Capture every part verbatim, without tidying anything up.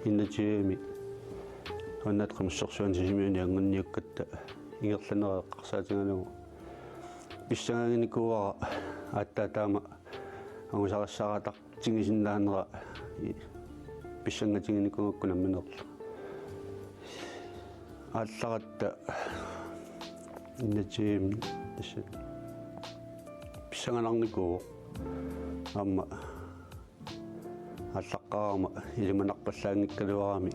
Innatsivimi Avannaata Qimussersuani Sisimiuni anguniakkatta ingerlanerat eqqarsaatigalugu pissangaginikuuara aatsaat taama angusarissaartartigisinnaanera i-, pissangatiginikuugakku nammineerlunga. Aallaratta innatsivimi tassa pissanganarnikuuvoq aamma aallaqqaarama ilimanarpallaanngikkaluarami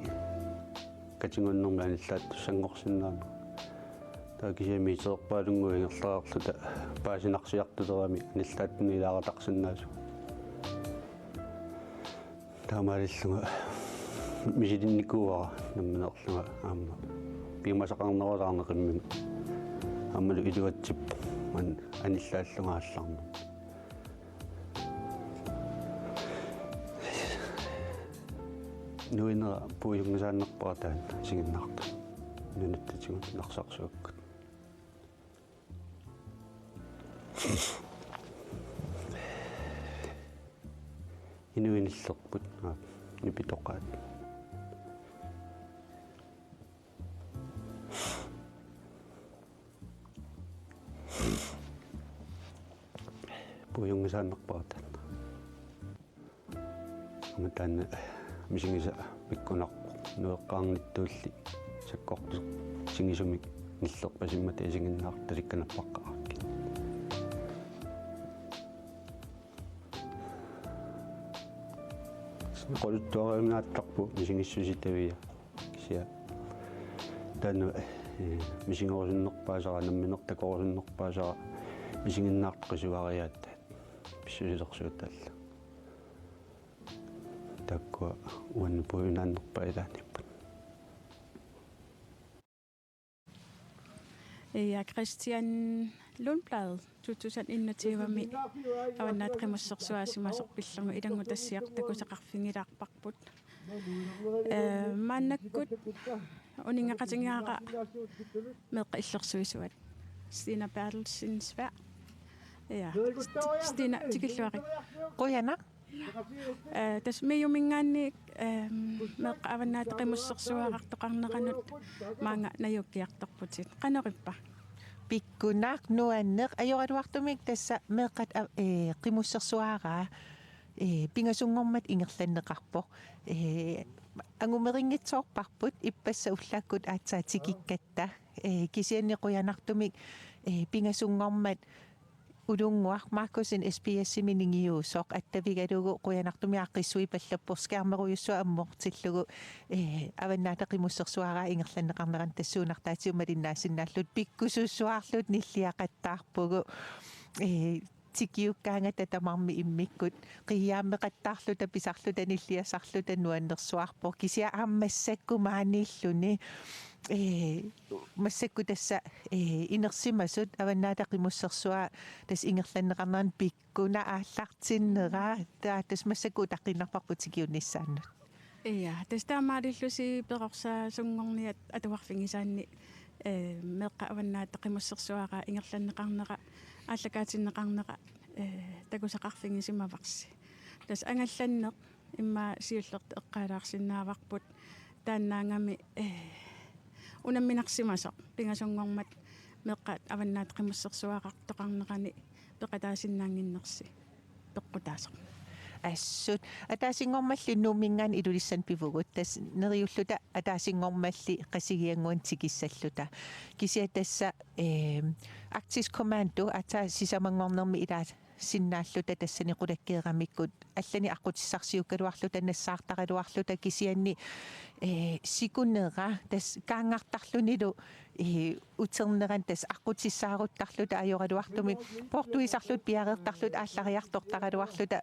katiguunnermi anillaattussanngorsinnaammat. Taava kisianni metererpaalunnguit ingerlareerluta paasinarsiartulerami anillaattunik ilaartarsinnaasugut. Taamaalillunga misilinnikuuara nammineerlunga aamma piumasaqarnerulaarneqimmat aammalu iluatsippoq an-, anillaallunga aallarnermut. Nuinera puiunngisaannarpara taanna isiginnaartut. Nunatta tigut Narsarsuakkut. Inuit nillerput, aa, nipitoqaat. Puiunngisaannarpara taanna. Aamma taanna misigisa pikkunarpoq, nueqqaarnittulli sakkortusigisumik nillerpasimmata isiginnaartut talikkanarpaqqaarakkit. Quluttuariuminaattarpoq misigissusitavia. Kisianni taanna, eh, misigerusunnerpaasara, nammineq takorusunnerpaasara isiginnaartoq qisuariaat pissusilersuutaalla. Taakkua uannut puiunaannerpaat ilaanniipput. Ja, Christian Lundblad, to tusind enogtyve-mi Avannaata Qimussersuaasimasoq pillugu ilanngutassiaq takusaqarfigilaarparput. Eh, maannakkut uninngeqatigaara meeqqat illersuisuat. Stina Berthelsen Sværd. Ja, St-, Stina, tikilluarit. Qujanaq. Eh, tassa MIO-minngaanniit, ehm, meeqqat Avannaata Qimussersuaqartoqarneranut maanga najuukkiartorputit. Qanoq ippa? Pikkunaq, nuanneq. Ajoraluartumik tassa meeqqat av-, eh, qimussersuaraa, eh, pingasunngormat ingerlanneqarpoq. Eh, angumerinngitsoorparput ippassaq ullaakkut aatsaat tikikkatta. Eh, kisianni qujanartumik, eh, pingasunngormat Ulunnguaq Markussen S B S-imi ningiusoq attavigalugu qujanartumik aaqqissuippallappoq skærmerujussuaq ammoortillugu, eh, Avannaata Qimussersuaraa ingerlanneqarnerani tassuunartaatigut malinnaassinnaalluta pikkusussuarluta nilliaqattaarpugut, eh, tikiukkaangata tamarmik immikkut qiiaammeqattaarluta pisarluta nilliassarluta nuannersuarpoq kisianni aamma massakkut maaniilluni, eh, massakkut tassa, eh, inersimasut Avannaata Qimussersuaq tassa ingerlanneqarnerani pikkunaq aallartinnera, taava tassa massakkut utaqqinniarparput tikiunnissaannut. Ja, tassa taamaalillusi perorsasunngorniat atuarfigisaanni, eh, meeqqat Avannaata Qimussersuaraa ingerlanneqarnera, aallakaatinneqarnera, eh, takusaqarfigisimavarsi. Tassa angallanneq immaqa siullertut eqqaalaarsinnaavarput taannaagami, eh, unamminarsimasoq pingasunngormat meeqqat Avannaata Qimussersuaqartoqarnerani peqataasinnaannginnersi peqqutaasoq. Assut. Ataasinngormalli Nuumminngaanniit Ilulissanut pivugut. Tassa neriulluta ataasinngormalli Qasigiannguanut tikissalluta. Kisianni tassa, eh, Arktisk Kommando aatsaat sisamanngornermi ilaa- sinnaalluta tassani qulakkeeramikkut allanik aqqutissarsiukkaluarluta nassaartaraluarluta kisianni, eh, sikunera tassa kaanngartarlunilu, eh, uternerani tassa aqqutissaaruttarluta ajoraluartumik poortuisarluta piareertarluta aallariartortaraluarluta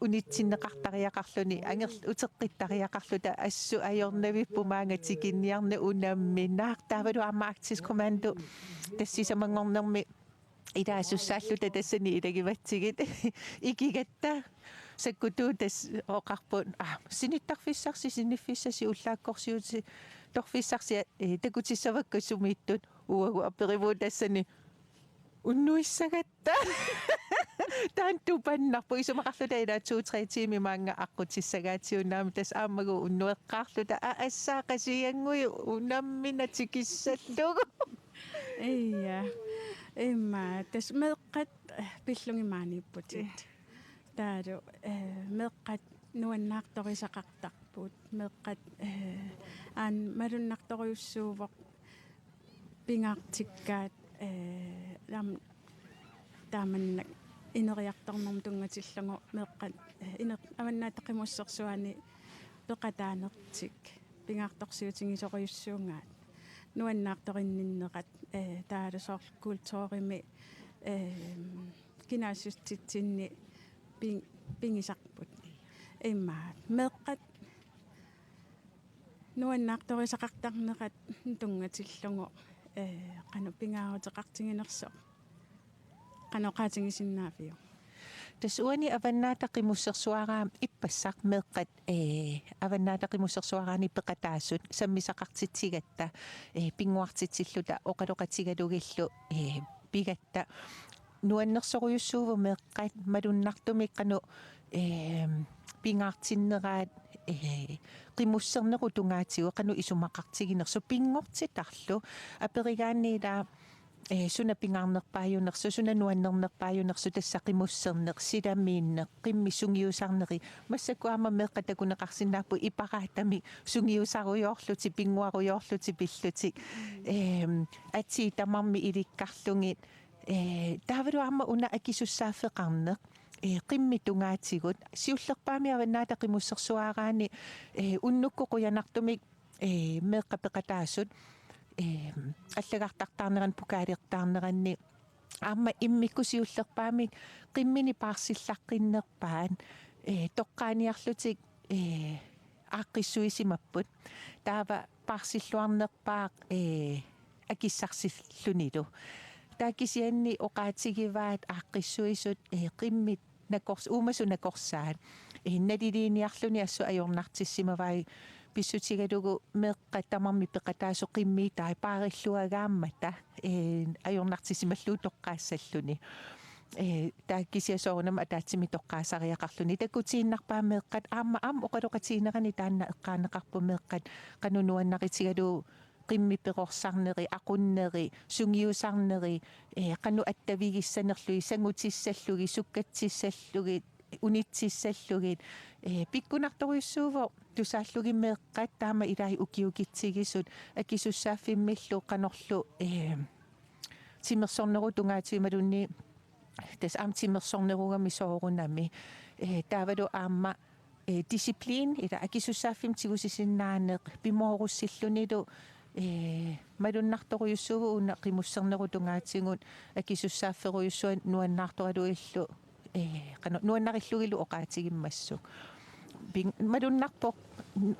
unitsinneqartariaqarluni angerl-, uteqqittariaqarluta assut ajornavipput maanga tikinniarneq unamminaq taavalu aamma Arktisk Kommando tassa sisamanngornermi ilaasussaalluta tassani ilagivatsigit ikigatta sakkutuut tassa oqarput, ah, sinittarfissarsi siniffissasi ullaakkorsiuti torfissarsi, eh, takutissavakka sumiittut uagut aperivugut tassani unnuissagatta. Taanna tupannarpoq, isumaqarluta ila to-tre tiimit maanga aqqutissagaatigut, naamik tassa aamma unnueqqaarluta, aa, assaa Qasigiannguit unammineq tikissallugu. Ija. Immaqa tassa meeqqat, eh, pillugit maaniipputit. Taavalu, eh, meeqqat nuannaartorisaqartarput. Meeqqat, eh, aamma malunnartorujussuuvoq pingaartikkaat, eh, lam-, taamannak ineriartornermut tunngatillugu meeqqat, eh, iner-, Avannaata Qimussersuani peqataanertik pingaartorsiutigisorujussuugaat. Nuannaartorinninnerat, eh, taavalu soorlu kulturimi, eh, kinaassutsitsinni ping-, pigisarput. Immaqa meeqqat nuannaartorisaqartarnerat tunngatillugu, eh, qanoq pingaaruteqartiginersoq. Qanoq oqaatigisinnaaviuk? Tassa uani Avannaata Qimussersuaraanni ippassaq meeqqat, eh, Avannaata Qimussersuaraanni peqataasut sammisaqartitsigatta, eh, pinnguartitsilluta oqaloqatigalugillu, eh, pigatta. Nuannersorujussuuvoq meeqqat malunnartumik qanoq, eh, pingaartinneraat, eh, qimussernerup tungaatigut qanoq isumaqartiginersoq pinngortitarlu. Aperigaanni ila, eh, suna pingaarnerpaajunersoq, suna nuannernerpaajunersoq tassa qimusserneq, silamiinneq, qimmit sungiusarneri. Massakkut aamma meeqqat takuneqarsinnaapput iparaatami sungiusarujoorlutik, pinnguarujoorlutik pillutik. Ehm, atii tamarmik ilikkarlugit. Eh, taavalu aamma una akisussaaffeqarneq. Eh, qimmit tungaatigut. Siullerpaamik Avannaata Qimussersuaraanni, eh, unnukkut qujanartumik, eh, meeqqat peqataasut, eh, allagartartaarneranni, pokalertaarneranni, aamma immikkut siullerpaamik qimminik paarsillaqqinnerpaat, eh, toqqaaniarlutik, eh, aaqqissuisimapput. Taava paarsilluarnerpaaq, eh, akissarsillunilu. Taava kisianni oqaatigivaat aaqqissuisut, eh, qimmit nakors-, uumasut nakorsaat, eh, naliliiniarluni assut ajornartissimavai, pissutigalugu meeqqat tamarmik peqataasut qimmitai paarilluagaammata, eh, ajornartissimallugu toqqaassalluni. Eh, taava kisianni soorunami ataatsimik toqqaasariaqarluni. Takutiinnarpaat meeqqat aamma, aamma oqaloqatiginerani taanna eqqaaneqarpoq, meeqqat qanoq nuannaritigalugu qimmit perorsarneri, aqunneri, sungiusarneri, eh, qanoq attavigissanerlugit, sangutissallugit, sukkatsissallugit, unitsissallugit, eh, pikkunartorujussuuvoq tusaallugit meeqqat taama ilai ukiukitsigisut akisussaaffimmillu qanorlu, eh, timersornerup tungaatigut imaluunniit tassa aamma timersornerugami soorunami. Eh, taavalu aamma, eh, disciplin, ila akisussaaffimmik tigusisinnaaneq, pimoorussillunilu, eh, malunnartorujussuuvoq una qimussernerup tungaatigut akisussaafferujussuaq nuannaartoralugillu, eh, qanoq nuannarillugillu oqaatigimmassuk. Ping-, malunnarpoq,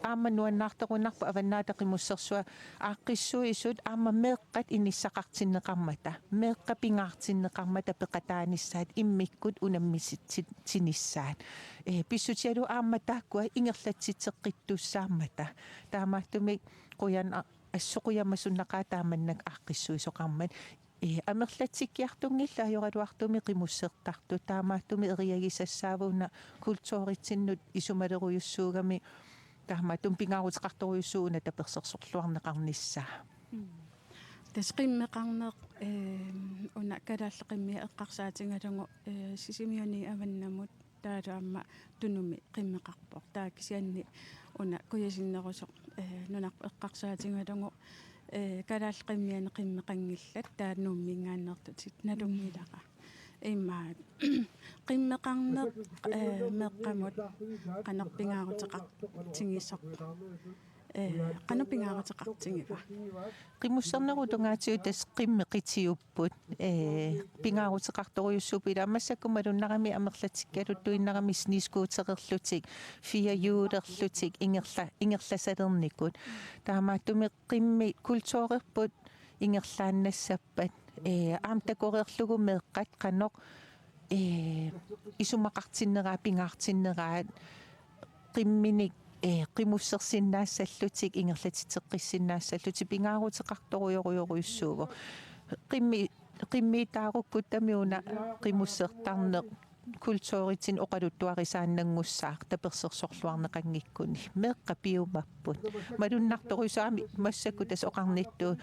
aamma nuannaartorunarpoq Avannaata Qimussersua aaqqissuisut aamma meeqqat inissaqartinneqarmata, meeqqat pingaartinneqarmata peqataanissaat immikkut unammisitsinissaat. Eh, pissutigalugu aamma taakkua ingerlatsitseqqittussaammata. Taamaattumik qujan-, a-, assut qujamasunnaqaaq taamannak aaqqissuisoqarmat. Eh, amerlatsikkiartunngillat ajoraluartumik qimussertartut, taamaattumik eriagisassaavoq una kulturitsinnut isumalerujussuugami, taamaattumik pingaaruteqartorujussuuvoq una tapersersorluarneqarnissaa. Mm. Tassa qimmeqarneq, eh, una kalaallit qimmii eqqarsaatigalugu, eh, Sisimiuni avannamut taavalu aamma Tunumi qimmeqarpoq. Taava kisianni una kujasinnerusoq, eh, nunarput eqqarsaatigalugu, eh, kalaallit qimmianni qimmeqanngillat, taava Nuumminngaanneerlutik nalunngilara. Immaqa qimmeqarneq, eh, meeqqamut qanoq pingaaruteqartigisoq, eh, qanoq pingaaruteqartigiva? Qimussernerup tungaatigut tassa qimmit qitiupput, eh, pingaaruteqartorujussuupput, ila massakkut malunnarami amerlatikkaluttuinnarami snescootererlutik, firehjulerlutik, ingerla-, ingerlasalernikut. Taamaattumik qimmit kulturerput ingerlaannassappat, eh, aamma takoreerlugu meeqqat qanoq, eh, isumaqartinneraat, pingaartinneraat, qimminik, eh, qimussersinnaassallutik, ingerlatitseqqissinnaassallutik pingaaruteqartorujorujorujussuuvoq. Qimmit qimmiitaarukkutta una qimussertarneq kulturitsinni oqaluttuarisaannanngussaaq tapersersorluarneqanngikkuni. Meeqqat piumapput. Malunnartorujussuarmik massakkut tassa oqarnittut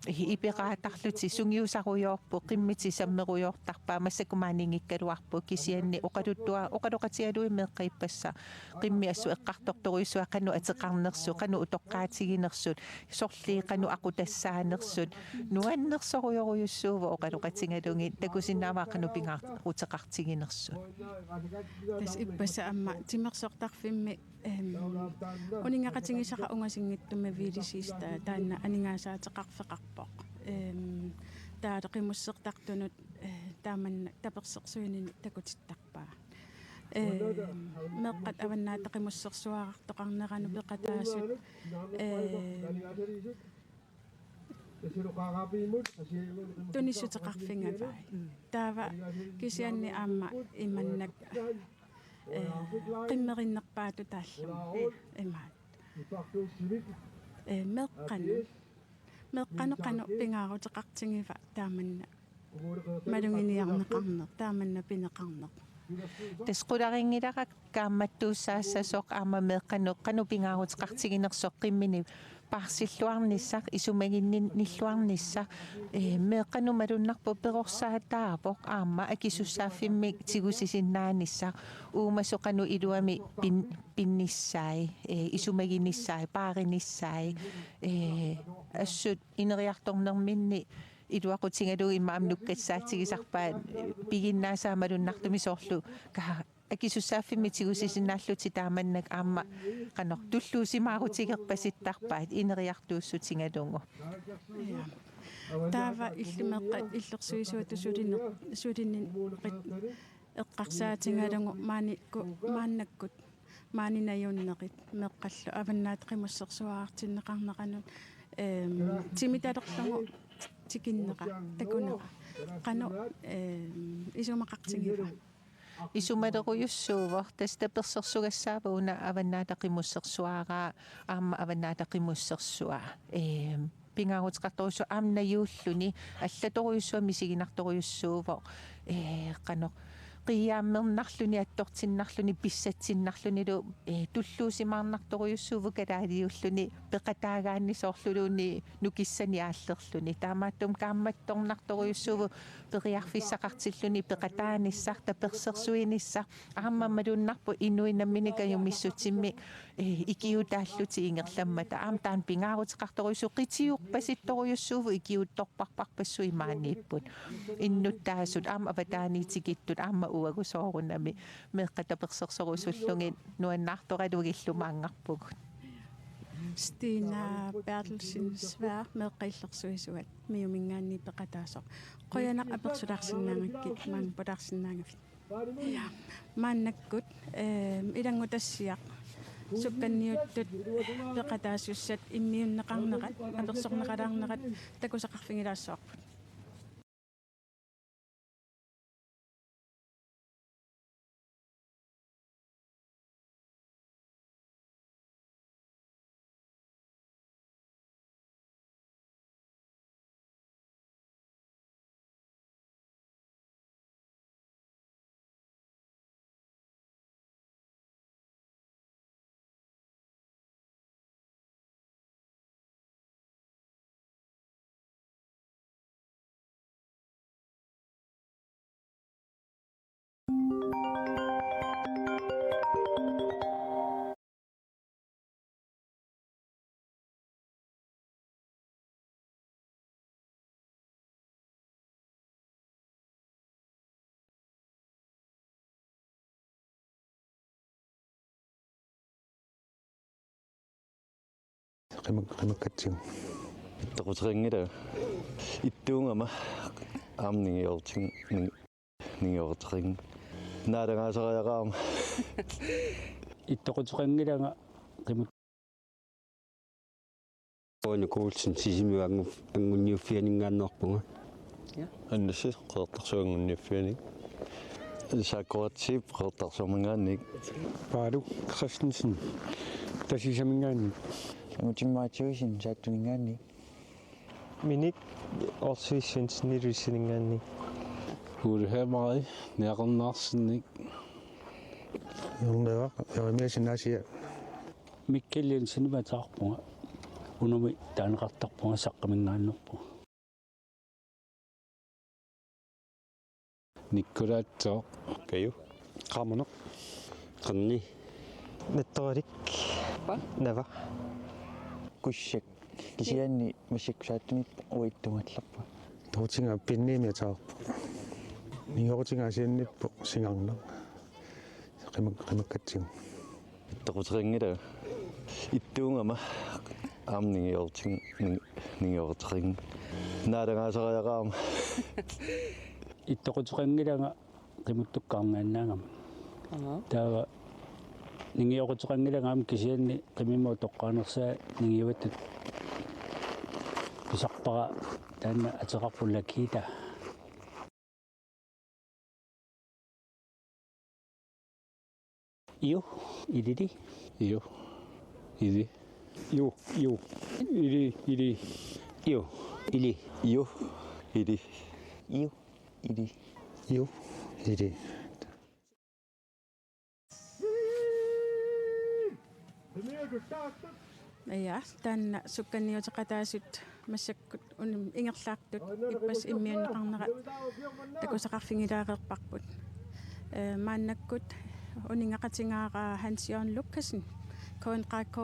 iperaatarlutik sungiusarujoorput, qimmitik sammerujoortarpaat, massakkut maaniinngikkaluarput, kisianni oqaluttua-, oqaloqatigalugit meeqqat ippassaq qimmit assut eqqartortorujussuaq qanoq ateqarnersut, qanoq utoqqaatiginersut, sorliit qanoq aqutassaanersut, nuannersorujorujussuuvoq oqaloqatigalugit, takusinnaavara qanoq pingaaruteqartiginersut. Tassa ippassaq aamma timersortarfimmi, ehm, uninngaqatigisara ungasinngitsumik V L C S ta-, taanna aningaasaateqarfeqarpoq. Ehm, taava qimussertartunut, eh, taamannak tapersersuinini takutittarpaa. Ehm, meeqqat Avannaata Qimussersuarartoqarneranut peqataasut, ehm, tunissuteqarfigavai. Taava kisianni aamma imannak, eh, qimmerinnerpaatut taallugu. Imaat. Eh, meeqqanut. Meeqqanut qanoq pingaaruteqartigiva taamanna maluginiarneqarneq, taamanna pineqarneq. Tassa qularinngilara kaammattuussaassasoq aamma meeqqanut qanoq pingaaruteqartiginersoq qimmini paarsilluarnissaq, isumaginnilluarnissaq, eh, meeqqanut malunnarpoq perorsaataavoq aamma akisussaaffimmik tigusisinnaanissaq, uumasoq qanoq iluamik pin-, pinnissaat, eh, isumaginissai, paarinissai, eh, assut ineriartornerminni iluaqutigalugu immaqa aamma nukkassaatigisarpaat, piginnaasaat malunnartumik soorlu ka-, akisussaaffimmik tigusisinnaallutik taamannak aamma qanoq tulluusimaarutigerpasittarpaat ineriartuussutigalugu. Ja. Taava illit meeqqat illersuisuatut sulini-, sulinerit eqqarsaatigalugu maani-, ku-, maannakkut maani najunnerit meeqqallu Avannaata Qimussersuarartinneqarneranut, ehm, timitalerlugu tikinnera, takunera. Qanoq, ehm, isumaqartigiva? Isumalerujussuuvoq, tassa tapersersugassaavoq una Avannaata Qimussersuaraa, aamma Avannaata Qimussersua. Ehm, pingaaruteqartorujussuaq aamma najuulluni, allatorujussuaq misiginartorujussuuvoq, eh, qanoq, qiiaammernarluni, attortinnarluni, pissatsinnarlunilu, eh, tulluusimaarnartorujussuuvoq kalaaliulluni, peqataagaanni soorluluunniit nukissanik aallerluni. Taamaattumik kaammattornartorujussuuvoq periarfissaqartilluni peqataanissaq, tapersersuinissaq, aamma malunnarpoq inuit nammineq kajumissutsimik, eh, ikiuutaallutik ingerlammata. Aamma taanna pingaaruteqartorujussuuvoq, qitiorpasittorujussuuvoq, ikiuuttorparparpassuit maaniipput. Innuttaasut, aamma avataaniit tikittut, aamma uagut soorunami. Meeqqat tapersersorusullugit nuannaartoralugillu maanngarpugut. Stina Berthelsen Sværd, Meeqqat Illersuisuat, MIO-minngaanniit peqataasoq. Qujanaq apersulaarsinnaagakkit, maanga pulaarsinnaagavit. Ja. Maannakkut, ehm, ilanngutassiaq sukkanniuttut peqataasussat immiunneqarnerat, apersorneqalaarnerat takusaqarfigilaassavarput. Qimak-, qimakkatsigu. Ittoquteqanngilanga. Ittuugama aamma ningiorting-, ning-, ningiorteqanngilanga. Naalagaasariaqarama. Ittoquteqanngilanga qimak- Uani Kuulsen Sisimiut angu-, angunniuffianinngaanneerpunga. Annassi Qeqertarsuup angunniuffiani. Sakkoratsiip Qeqertarsuarminngaanniit. Paalu Christensen Tasiusaminngaanniit. Angutimmaatiusin Saattuninngaanniit. Minik Olsvig Svendsen Nielsenninngaanniit. Ole Hamari Niaqornaarsinnik. Jonneva Jeremiassen Asia. Mikkel Jensen imaattoqarpunga. Unumi taaneqartarpunga Saqqaminngaanneerpunga. Nikkulaatsoq. Kaju. Qaamuneq. Qanni. Nattoralik. Nava. Kussak. Kisianni massakkut saattunit uattut aallarput. Toqutiga pinniimi ataarput. Ningerutinga asiannippoq singarnaq. Qimak-, qimakkatsigu. Ittoquteqanngilanga. Ittuugama aamma ningeruting-, ning-, ningeruteqanngilanga. Naalagaasariaqarama. Ittoquteqanngilanga qimuttukkaarnaannaagama. Aha. Taava ningeruteqanngilanga aamma kisianni qimimut toqqaanersaa ningiuattut pisarpara taanna ateqarpoq Lakita. Iu, ilili. Iu, ili. Iu, iu. Ili, ili. Iu, ili. Iu, ili. Iu, ili. Iu, ili. Ja, taanna sukkanniuteqataasut massakkut unim ingerlaartut ippassaq immiunneqarnera takusaqarfigilaareerparput. Ee, maannakkut uninngeqatingaaraa Hans Jørgen Lukassen, K N R K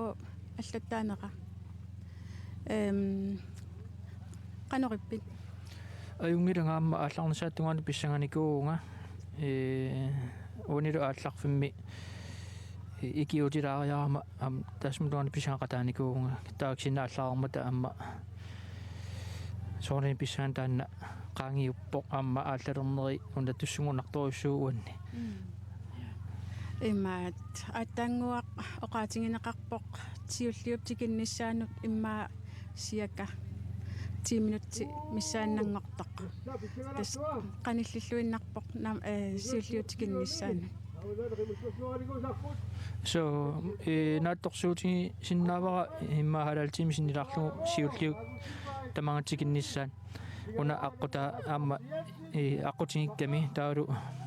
allattaanera. Ehm, qanorippit? Ajunngilanga aamma aallarnissaata tungaanut pissanganikuuvunga. Ee, uanilu aallarfimmi ikiuutilaariarama aamma taassuma tungaanut pissangaqataanikuuvunga. Taava kisianni aallarmata aamma soorunami pissanganaq taanna qaangiuppoq aamma aallalerneri una tussunnguunartorujussuuvoq uanni. Mm. Imaat, aatsaannguaq oqaatigineqarpoq siulliup tikinnissaanut immaqa siaka ti minutsit missaannaanngortoq. Tassa qanillilluinnarpoq nam-, ee, siulliup tikinnissaanut. So, ee, naatsorsuutigisinnaavara immaqa halv time sinnilaarlugu siulliup tamaanga tikinnissaanut. Una aqqutaa aamma, ee, aqqutigikkami taavalu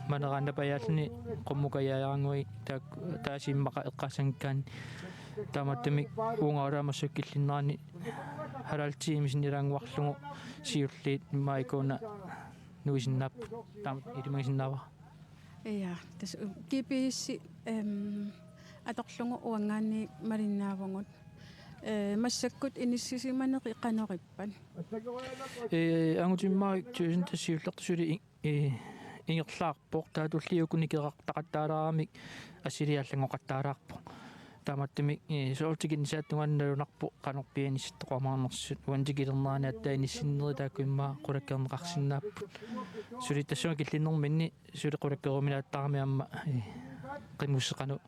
maneraannapajaalluni qummukajaajaranngui taak-, taasiimmaqa eqqaassanngikkaanni. Taamaattumik uunga ulaammassuk killinnerani halv time sinnilaannguarlugu siulliit immaqa ikuuna nuisinnaapput. Taama ilimagisinnaavara. Ja, tassa G P S, ehm, atorlugu uanngaanniit malinnaavugut. Ee, massakkut inissisimaneri qanorippit? Ee, angutimmarik tusind siullertut suli i-, ee, ingerlaarpoq, taava tulliukkut nikerartaqattaalaaramik assiliallanngoqattaalaarpoq. Taamaattumik, ee, soorlu tikinnissaata tungaanut nalunarpoq qanorpiaq inissittoqarmaarnersut, uani tikilernerani aatsaat inissinneri taakku immaqa qulakkeerneqarsinnaapput. Suli tassunga killinnerminni suli qulakkeeruminaattarami aamma, ee, qimusseq qanoq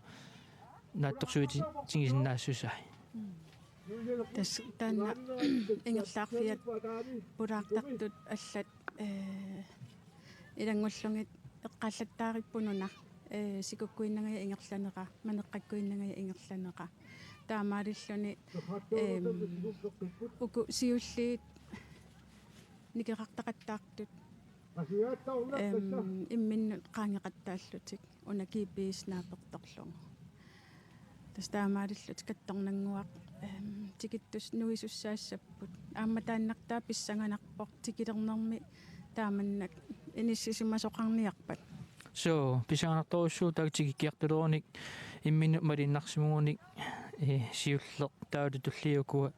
naatsorsuuti-, tigisinnaassusai. Tassa taanna ingerlaarfiat pulaartartut allat, ee, ilanngullugit eqqaallattaarippununa, ee, sikukkuinnangajak ingerlanera, maneqqakkuinnangajak ingerlanera. Taamaalilluni, eem, uku siulliit nikerartaqattaartut, eem, imminnut qaangeqattaallutik una G P S naapertorlugu. Tassa taamaalillutik kattornannguaq, ehm, tikittussat nuisussaassapput. Aamma taannartaa pissanganarpoq tikilernermi taamannak inissisimasoqarniarpat. So, pissanganartorujussuuvoq taakku tikikkiartulerunik imminnut malinnarsimagunik, ee, siulleq taavalu tulliukkut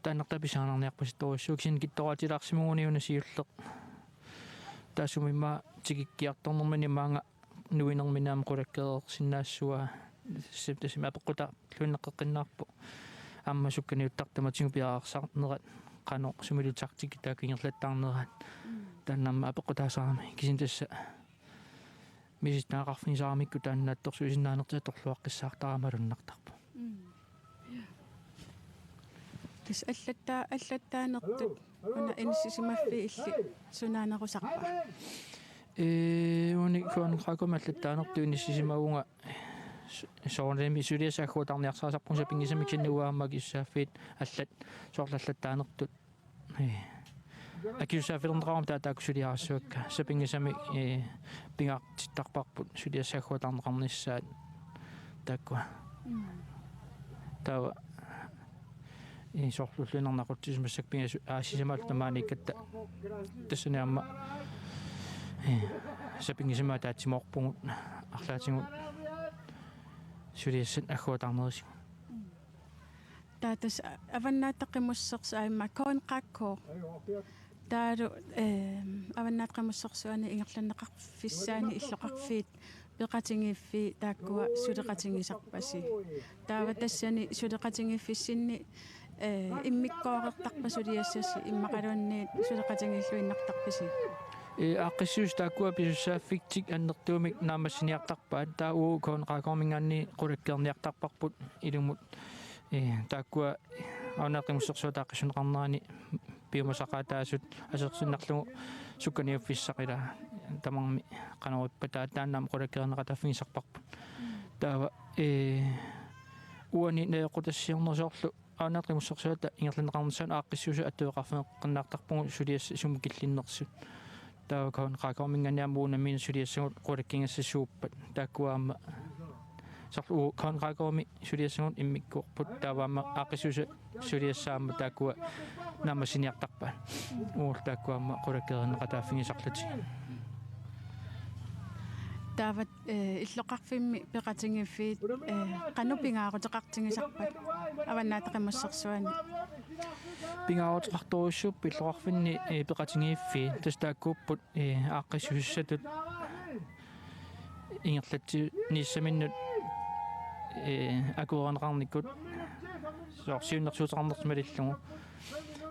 taannartaa pissanganarniarpasittorujussuuvoq kisianni kittoraatsilaarsimaguni una siulleq. Taassuma immaqa tikikkiartornermini maanga nuinermini aamma qulakkeersinnaassavaa, tassa, tassami apeqqutaallunneqqeqqinnaarpoq. Aamma sukkanniuttartut tamatigut piareersarnerat qanoq sumiluunniit taktikkit taakku ingerlattaarnerat. Mm. Taanna aamma apeqqutaasarami. Kisianni tassa misissuineqarfigisaramikku taanna naatsorsuisinnaanertik atorluaqqissaartarama malunnartarpoq. Mm. Tassa allattaa-, allattaanertut una inissisimaffiit illit sunaanerusarpa? Ee, uani K N R K-mi allattaanertut inissisimavunga s-, soorunami suliassat agguataarniarsarisarpunga sapinngisamik kisianni uanga aamma akissaaffiit allat, soorlu allattaanertut Ee, akisussaaffilerneqarami taava taakku suliarissavakka. Sapinngisamik, ee, pingaartittarparput suliassat agguataarneqarnissaat taakkua. Mm. Taava, ee, soorlu ulluinnarni aqutsisussat massakkut pingasut, aa, sisamaallu tamaaniikkatta tassani aamma, ee, sapinngisamik ataatsimoorpugut arlaatigut suliassat agguataarnerisigut. Taava tassa Avannaata Qimussersuaq aamma K N K K. Taavalu, ehm, Avannaata Qimussersuani ingerlanneqarfissaani illoqarfiit peqatigiiffii taakkua suleqatigisarpasi. Taava tassani suleqatigiiffissinni, eh, immikkoortarpa suliassasi immaqaluunniit suleqatigiilluinnartarpisi? Ee, aaqqissuussat taakkua pisussaaffitik annertuumik naammassiniartarpaat, taava uagut K N K K-minngaanniit qulakkeerniartarparput ilumut. Ee, taakkua Avannaata Qimussersuata aaqqissuunneqarnerani piumasaqaataasut asersinnarlugu sukkaniuffissaq, ila tamarmi qanoq ippa, taava taanna aamma qulakkeerneqataaffigisarparput. Taava, ee, uani najoqqutassiorneq soorlu Avannaata Qimussersuata ingerlanneqarnissaanut aaqqissuussat attueqarfeqqinnaartarpugut suliassat sumut killinnersut. Taava K N K K-minngaanniit aamma uagut nammineq suliassagut qulakkigassat suuppat. Taakkua aamma soorlu uagut K N K K-mi suliassagut immikkoorput, taava aamma aaqqissuussat suliassat aamma taakkua naammassiniartarpaat. Uagullu taakkua aamma qulakkeerneqataaffigisarlutik. Taava, eh, illoqarfimmi peqatigiiffiit, eh, qanoq pingaaruteqartigisarpat Avannaata Qimussersuani? Pingaaruteqartorujussuupput illoqarfinni, eh, peqatigiiffiit, tassa taakkuupput, eh, aaqqissuussatut ingerlatsiniissaminnut, eh, akuerineqarnikut, soorlu siunnersuuteqarnersut malillugu.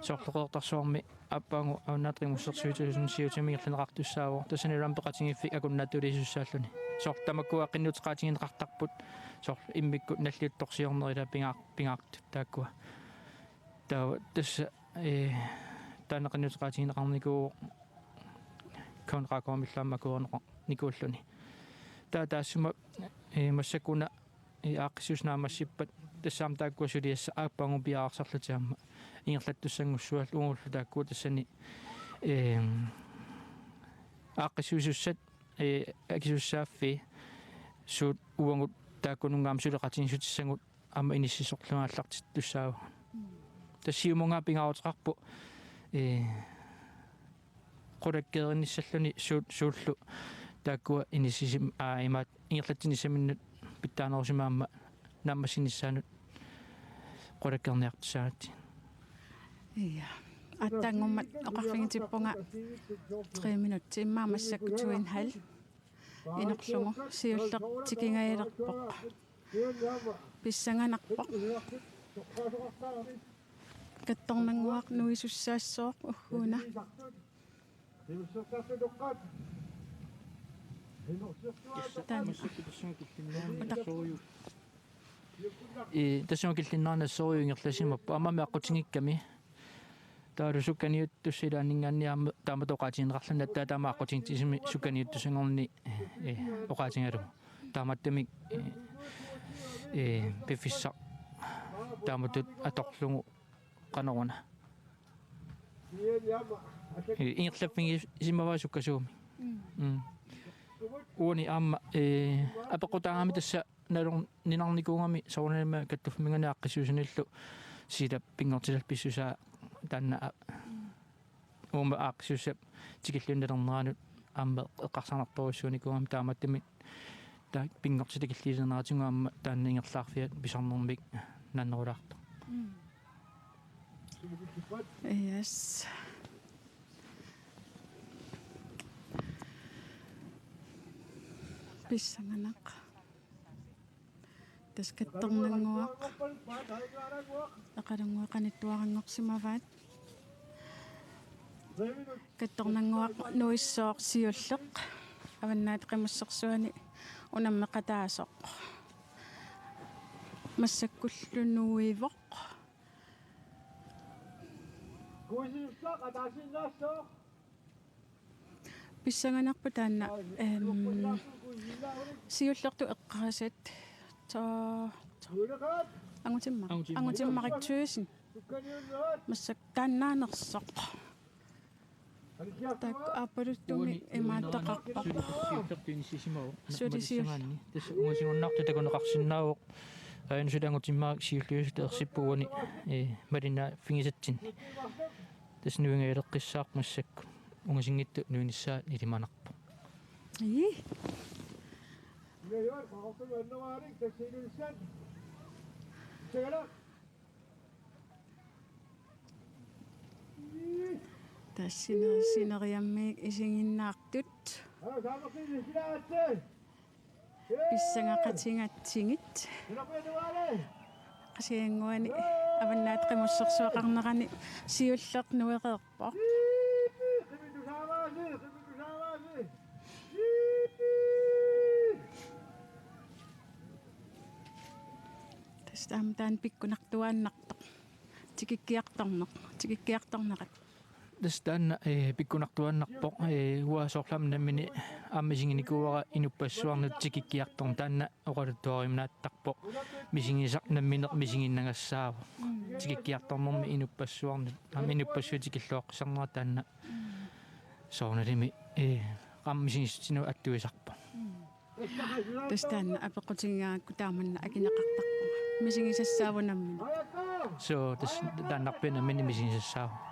Soorlu Qeqertarsuarmi aappaagu Avannaata Qimussersuit to tusind syvogtyve ingerlanneqartussaavoq. Tassanilu aamma peqatigiiffik akunnaattuuliisussaalluni. Soorlu tamakkua qinnuteqaatigineqartarput. Soorlu immikkut nalliuttorsiorneq, ila pingaar-, pingaartut taakkua. Taava tassa, ee, taanna qinnuteqaatigineqarnikuuvoq K N K K-millu aamma akuerineqarnikuulluni. Taava taassuma, ee, massakkut una ee, aaqqissuussat naammassippat, tassa aamma taakkua suliassat aappaagu piareersarlutik aamma ingerlattussanngussuallu, uagullu taakkua tassani, ee, aaqqissuisussat, ee, akisussaaffii suut uagut taakkununnga aamma suleqatigiissutissagut aamma inississorlugu aallartittussaavagut. Tassa siumunnga pingaaruteqarpoq, ee, qulakkeerinissalluni suut-, suullu taakkua inissisim-, aa, imaat ingerlatsinissaminnut pitsaanerusimagamik naammassinissaannut qulakkeerniartussaagatsigu. Ja. Aatsaanngormat oqarfigitippunga tre minutsit, immaqa massakkut to en halv inorlugu. Siulleq tikingajalerpoq. Pissanganarpoq. Kattornannguaq nuisussaassooq ugguuna. Taanna. Ee, tassunga killinnerani assorujuk ingerlasimapput. Aammami aqqutigikkami. Taavalu sukkaniuttussat ilaanninngaanniit aamma taamatut oqaatigineqarluni, aatsaat taama aqqutigitsisumik sukkaniuttussanngorluni, ee, oqaatigalugu. Taamaattumik, ee, ee, piffissaq taamatut atorlugu qanoruna. Ee, ingerlaffigisimavaa sukkasuumik. Mm. Mm. Uani aamma, ee, apeqqutaagami tassa nalorninarnikuugami soorunami kattuffimminngaanniit aaqqissuussanillu silap pinngortitallu pissusaa taanna, aa, uuma aaqqissuussap tikillugu nalerneranut aamma eqqarsarnartorujussuunikuugami, taamaattumik taava pinngortitaq killilerneratigut aamma taanna ingerlaarfiat pisarnermik naannerulaartoq. Mm. Yes. Pissanganaq. Tassa kattornannguaq. Aqalunnguaq qanittuaranngorsimavaat. Kattornannguaq nuissooq siulleq. Avannaata Qimussersuani unammeqataasoq. Massakkullu nuivoq. Pissanganarpoq taanna, em, siullertut eqqaasat. Too, too. Angutimmarik. Angutimmarik. Angutimmarik Thyssen. Massakkut taannaanersoq. Taakku aappaluttumik imaattoqarpoq. Suli siu-, suli siu-, tassa ungasinnguartut takuneqarsinnaavoq. Aajuna suli Angutimmarik siulliusutut ersippoq uani, ee, malinnaaffigisatsinni. Tassa nuigaaleqqissaaq massakkut. Ungasinngitsoq nuinissaa ilimanarpoq. Ii. Tassa sine-, sineriammiit isiginnaartut. Pissangaqatigatsigit. Qasigiannguani Avannaata Qimussersuaqarnerani siulleq nuereerpoq. Tassa aamma taanna pikkunartuaannartoq. Tikikkiartorneq, tikikkiartornerat. Tassa taanna, ee, pikkunartuaannarpoq, ee, uanga soorlu aamma nammineq aamma isiginikuuara inuppassuarnut tikikkiartorneq, taanna oqaluttuariuminaattarpoq. Misigisaq nammineq misiginnagassaavat. Mm. Tikikkiartornermi inuppassuarnut, aamma inuppassuit tikilluaqqisarnerat taanna. Mm. Soorunalimi, ee, aamma misigissutsineq attuisarpoq. Mm. Tassa taanna apeqqutigigaangakku taamanna akineqartarpunga. Misigisassaavoq nammineq. Suu, tassa taannarpiaq nammineq misigisassaavoq.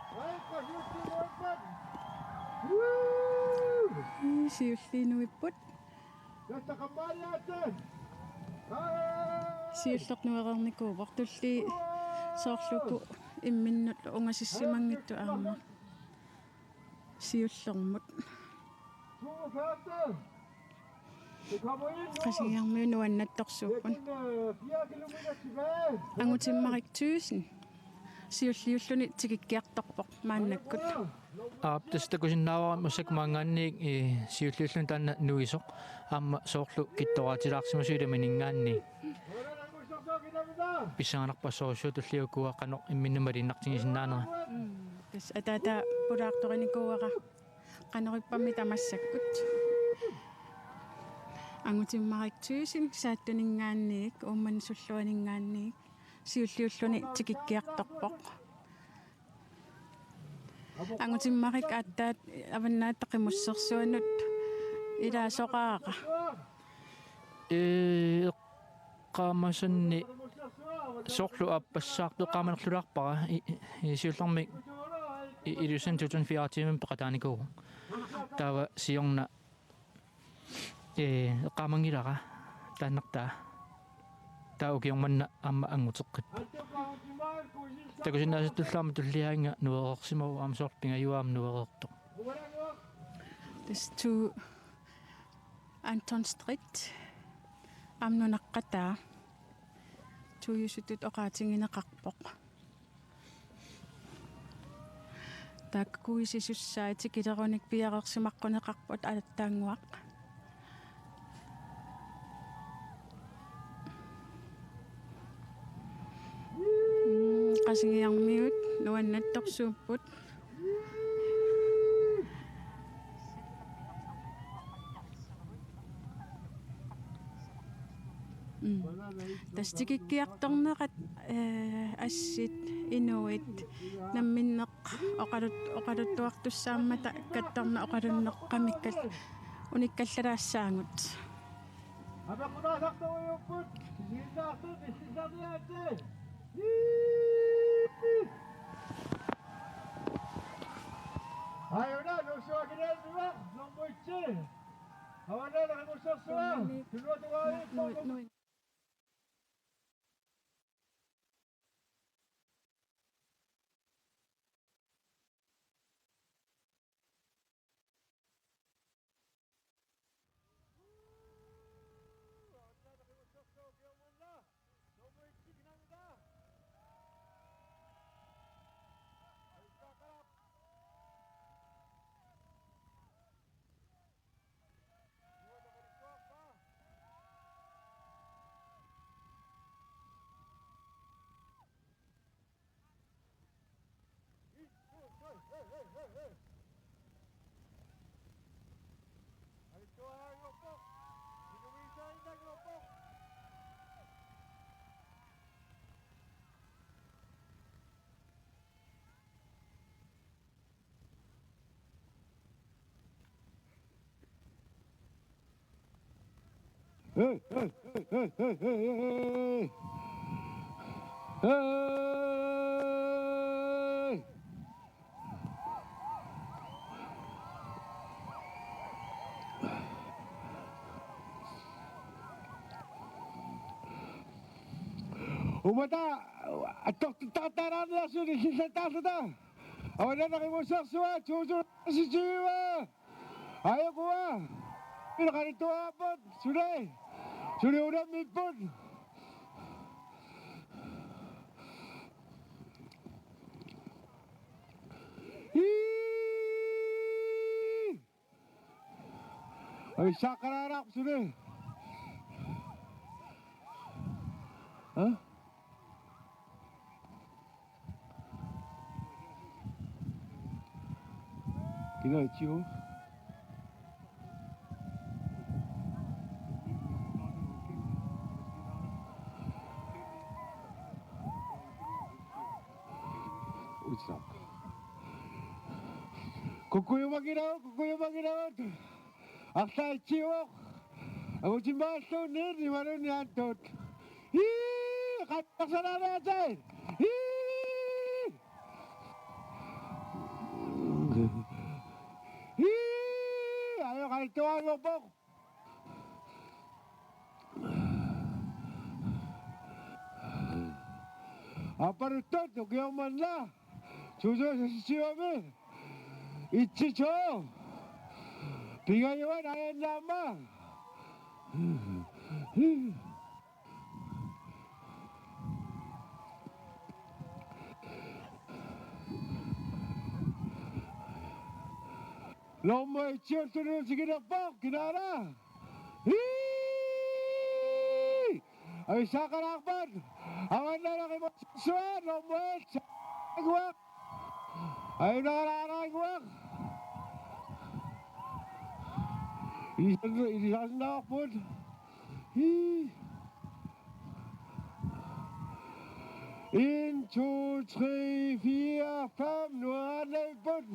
Ii, siulliit nuipput. Siulleq nuereernikuuvoq, tulliit soorlu uku imminnut ungasissimanngitsut aamma. Siullermut. Qasigiarmiut nuannattorsuupput. Angutimmarik Thyssen. Siulliulluni tikikkiartorpoq maannakkut. Aap, tassa takusinnaavara massakkut maanngaanniit, ee, siulliulluni taanna nuisoq. Aamma soorlu kittoraatilaarsimasoq ilamininngaanniit. Pissanganarpoq assorsuaq tulliukua qanoq imminnut malinnartigisinnaanera. Mm. Tassa ataataa pulaartorinikuuara qanorippammi tamassakkut. Angutimmarik Thyssen Saattuninngaanniit, Uummannap Sulluaninngaanniit, siulliulluni tikikkiartorpoq. Angutimmarik aatsaat Avannaata Qimussersuanut ilaasoraara. Ee, eqqaamasanni soorlu aappassaartoq eqqaamanerlulaarpara i-, i-, i-, siullermik i-, Ilulissani to tusind fireogtyve peqataanikuuvoq. Taava siorna, ee, eqqaamanngilara taannartaa. Taava ukioq manna aamma anguteqqipput. Takusinnaasattullu aamma tulliaannga nuereersimavoq, aamma soorlu pingajuat aamma nuereertoq. Tassa Tove Anton Strid. Aamma nunaqqataa. Tuujusutut oqaatigineqarpoq. Taakku kuisisussaat tikilerunik piareersimaqquneqarput alattaannguaq. Mm, Qasigiarmiut nuannattorsuupput. Mm. Tassa tikikkiartornerat, ee, assit, inuit, namminneq oqalut-, oqaluttuartussaammata kattorna oqalunneq qamikkat unikkallalaassagut. Apeqqunaasartorujuupput, isiginnaartut, issisaviaatsi. Aajuna, nuussuakiliannuaq, nummer et. Avannaata Qimussersuaq, Tunuatungaani, nummer et. Hey, hey, hey, hey, hey, hey, hey, hey. Hey! Uummata attortittaqattaarniarsiuk illillattarluta. Avannaaneq Qimussersua to tusind seksogtyve. Ajoqua. Ilaqalittuarput suli. Suli unammipput. Ii! Ai, saqqaraaraq suli. Ha? Kina ichiu. Utsap. Kukkujumanngilaq, kukkujumanngilaq. Arlaat ichiuvoq. Angutimmaarluunniit imaluunniit Anttut. Ii, qattarsalaaneatai. Ii! Ii, ajoqalittuaanngorpoq. Aappaluttoq ukioq manna. Suusuusassisiuami. Itsitu. Pingajuat ajannaamma. Nummer et-iullunilu tikilerpoq, kinaana. Hii! Avissaaqalaarpat. Avannaaneq Qimussersua, nummer et. Ajunngilaaraannguaq. Ilisarsinnaavarput. Hii. En, to, tre, fire, fem. Nu er han løbet.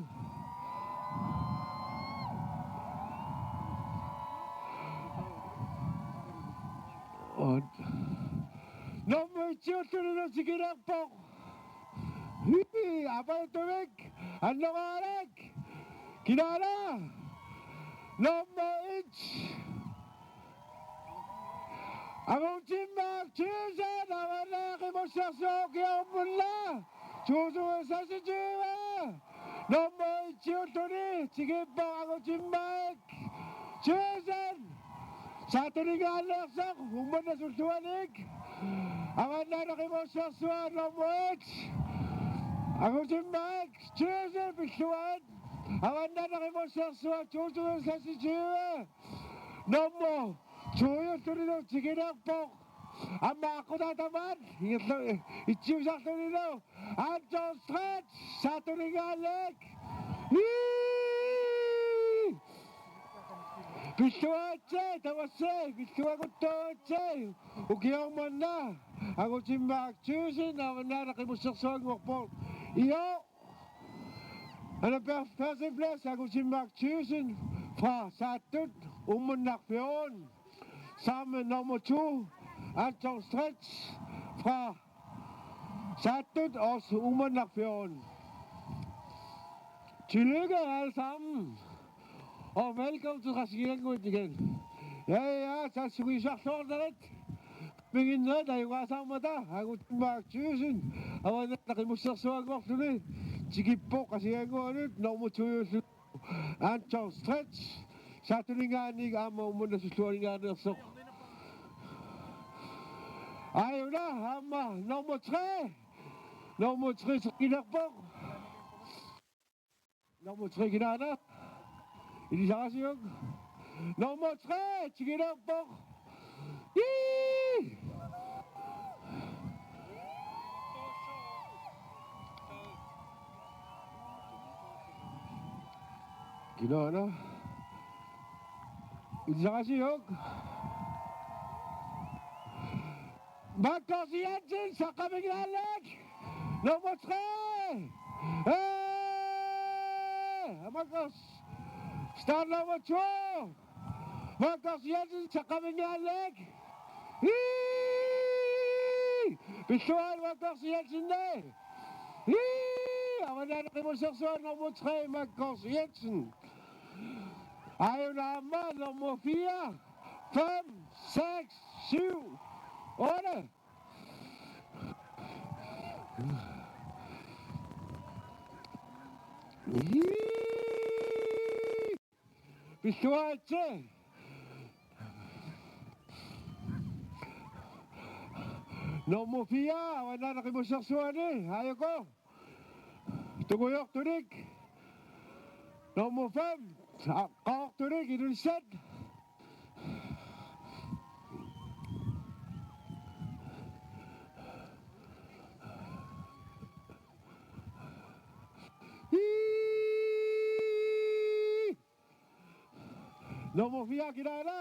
Og nummer et-iullunilu tikilerpoq. Hii, Aappaluttuvik, Annoraaraq. Kinaana. Nummer et. Angutimmaaq Thyssen, Avannaaneq Qimussersua ukioq manna. Suusuusassisiuami. Nummer et-iulluni tikippoq Angutimmaaq Thyssen. Saattuningaanneersoq Uummannap sulluanik. Avannaaneq Qimussersua nummer et. Angutimmaaq Thyssen pilluaat. Avannaaneq Qimussersua to tusind seksogtyve. Nummer to-iullunilu tikilerpoq. Aamma aqqutaa tamaat ingerla-, itsiusarlunilu. Anton Stretch, saattuningaanneq. Ii! Pilluaatsi, tamassi, pilluaqquttaatsi. Ukioq manna, Angutimmaaq Thyssen, Avannaaneq Qimussersuanngorpoq. Io. Han er først, førsteplads, Angutimmaaq Thyssen fra Saattut, Uummannaq fjorten. Sammen med nummer to, Anton Stretch fra Saattut, også Uummannaq fjorten. Tillykke alle sammen, og velkommen til Qasigiannguit igen. Ja, ja, tassugisaarluarnarit. Minginnerit ajugaasarmata, Angutimmaaq Thyssen, Avannaaneq Qimussersuanngorluni, tikippoq Qasigiannguanut, nummer to-iulluni. Anton Stretch, saattuningaanniit aamma Uummannap sulluaningaanneersoq. Aajuna aamma nummer tre. Nummer tre tikilerpoq. Nummer tre kinaana. Ilisarisiuk. Nummer tre tikilerpoq. Ii! Kinaana. Ilisarisiuk. Markus Jensen, saqqummiinnarlugu. Nummer tre. Hey! Markus. Start nummer to. Markus Jensen, saqqaminngaanniit. Ii! Pilluaat Markus Jensen. Ii! Avannaata Qimussersuaq nummer tre, Markus Jensen. Aajuna aamma nummer fire, fem, seks, syv, otte. Ii! Pilluaat. Nummer fire, Avannaata Qimussersuani, aajuku. Tungujortunik. Nummer fem, Qaqortunik, Ilulissat. Ii! Nummer fire, kinaana?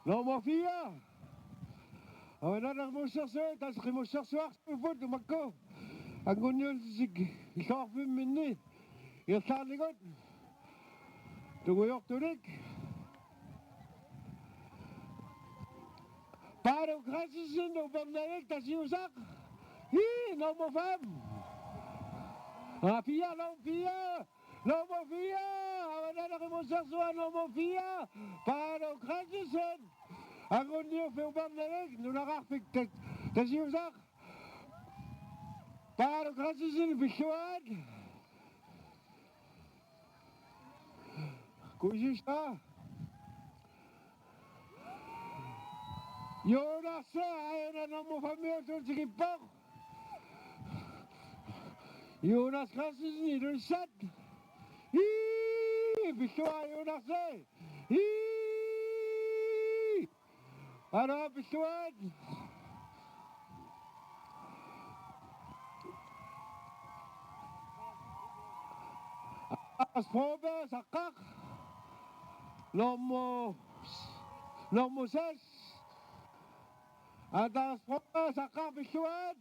Nummer fire. Avannaata Qimussersuaq, tassa Qimussersuarsuupput makku. Anguniussuseq illoqarfimminni ingerlaarnikkut. Tungujortunik. Paalo Christensen, Upernavik, Tasiusaq. Ii, nummer fem. Ah, fire, nummer fire. Nummer fire, Avannaata Qimussersuaq nummer fire, Paalo Christensen. Anguniuffiup Upernavik, nunaqarfik Ta-, Tasiusaq. Paalo Christensen, pilluaat. Kuisista. Jonas, aajuna nummer fem-iusutut tikippoq. Jonas Christensen, Ilulissat. Ii, pilluaat Jonas. Ii! Aana pilluaat. Anders Broberg, Saqqaq. Nummer, nummer seks. Anders Broberg, Saqqaq, pilluaat.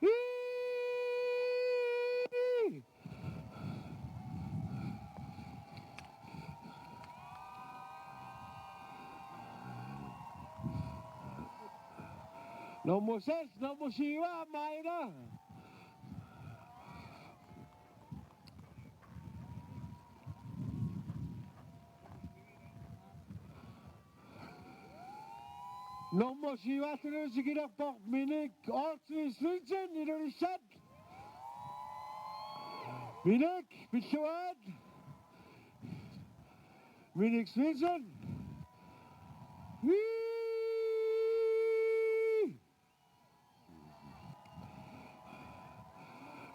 Ii! Nummer seks, nummer syv, Maina. Nummer syv-allu tikilerpoq Minik Olsvig Svendsen, Ilulissat. Minik, pilluaat. Minik Svendsen. Ii!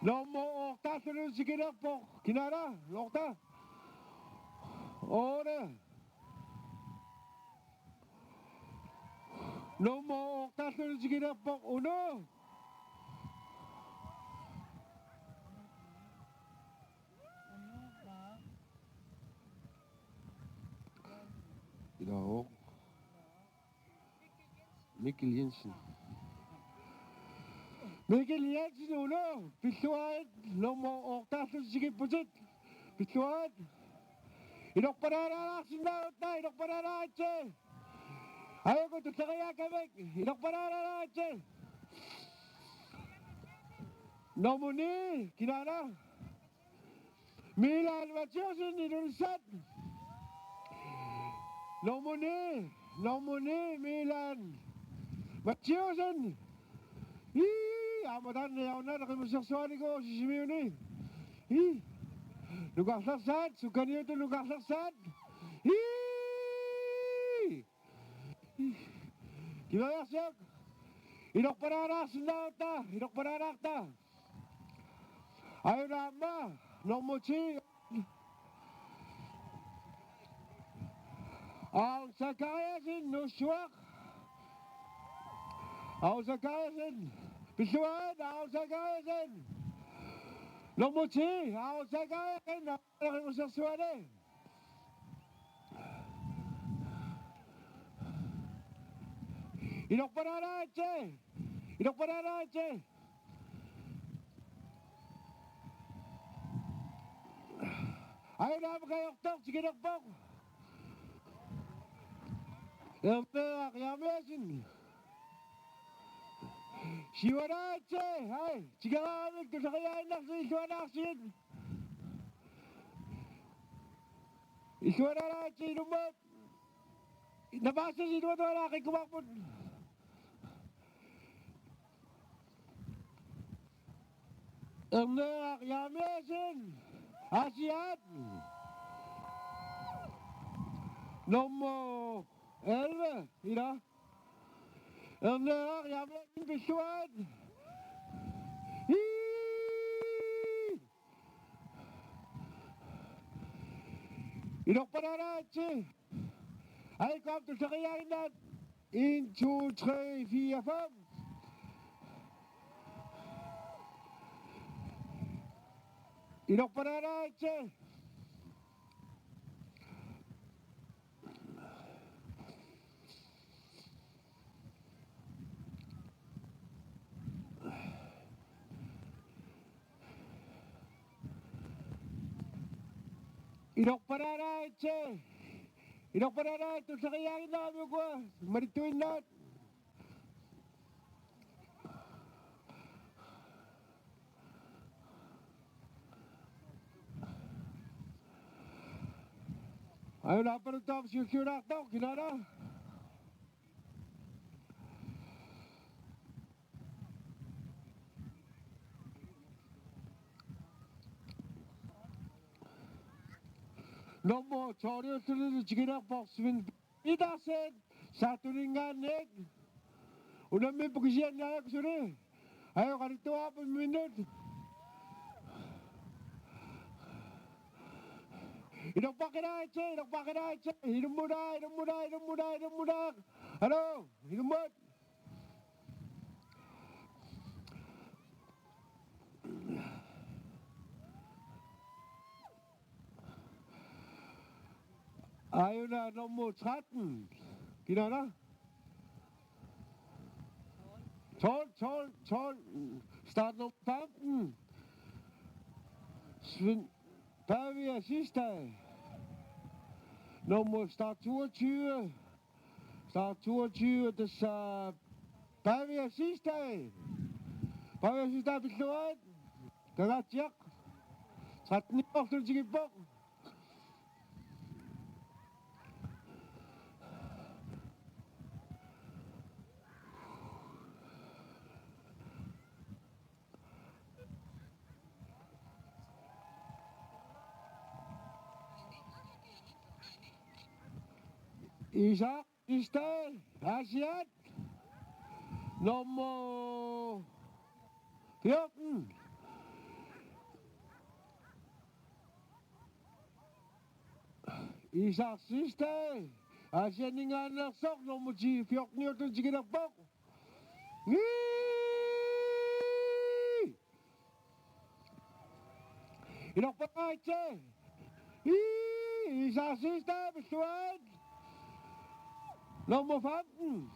Nummer otte-allu tikilerpoq. Kinaana? Otte. Otte. Nummer otte-allu tikilerpoq Uno. Ilaavoq. Mikkel Jensen. Mikkel Jensen, Uno, pilluaat, nummer otte-allu tikipputit. Pilluaat. Ilorpalaalaarsinnaagutta, ilorpalaalaaritsi. Aajuku tulleriiaakkavik, ilorpalaalaaritsi. Nummer ni, kinaana? Milan Mathiasen, Ilulissat. Nummer ni, nummer ni, Milan Mathiasen. Ii, aamma taanna Avannaata Qimussersuanikuuvoq Sisimiuni. Ii. Nukarlersaat, sukkaniutut nukarlersaat. Ii. Kimeriarsiuk. Ilorpalaalaarsinnaagutta, ilorpalaalaarta. Aajuna aamma nummer ti. Aul Zachariasen, Nuussuaq. Aul Zachariasen. Pilluaat, Aul Zachariasen. Nummer ti, Aul Zachariasen. Qimussersuani. Ilorpalaalaatsi. Ilorpalaalaatsi. Aajuna aamma kajortoq tikilerpoq. Erneeraq Jeremiassen. Siuanaatsi, hej, tikeraangavit tulleriiaannarsi illuanaarsigit. Illuanaatsi ilummut. Napaassasi iluatualaaqikkumaarput. Erneeraq Jeremiassen, Aasiaat. Nummer elleve, ila. Erneeraq Jeremiassen pilluaat. Ii! Inorpalaaraatsi. Hej, kom, tulleriiaannaat. En, to, tre, fire, fem. Inorpalaaraatsi. Inorpalaaraatsi. Inorpalaaraatsi tulleriiaannaramiuk uku malittuinnaat. Aajuna aappaluttoq siulliulaartoq kinaana. Nummer tolv-iulluni tikilerpoq Svend Petersen, Saattuminngaanniit. Unammipput kisianni aajuku suli. Aajuna qanittuarput minut. Inorpaqqilaatsi, inorpaqqilaatsi. Ilummut, ilummut, ilummut, ilummut. Hallo, ilummut. Aajuna nummer tretten. Kinaana? Tolv, tolv, tolv. Start nummer femten. Svend Pavia Sistaj. Nummer start toogtyve. Start toogtyve, tassa Pavia Sistaj. Pavia Sistaj pilluaat. Kangaatsiaq. Tretten-iorluni tikippoq. Isak Sistaj, Aasiaat. Nummer fjorten. Isak Sistaj, Aasiaat-minngaanneersoq, nummer ti, fjorten-iulluni tikilerpoq. Ii! Inorpalaatsi. Ii, Isak Sistaj pilluaat. Nummer femten.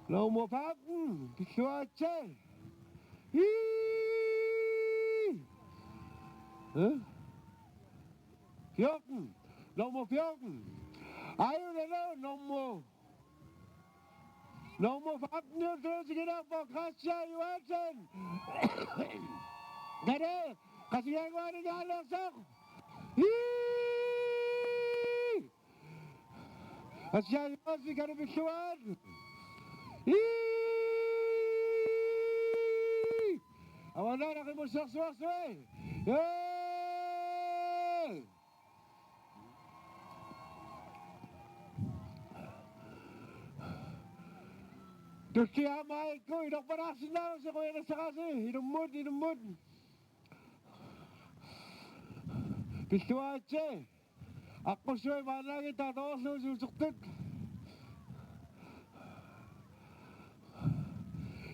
Nummer femten. Pilluaatsi. Ii! Hæ? Fjorten. Nummer fjorten. Aajuna nummer Nummer femten-iulluni tikilerpoq Christian Johansen. Kade, Christian Johansen aalersoq. Ii! Christian Johansen, Kade pilluaat. Ii! Avanaana qimussersuarsui. Ee! Tullia maikku inorpalaarsinnaavusi, qujanassaasi. Ilummut, ilummut. Pilluaatsi. Aqqussuit maannakkut tatorluusut utertut.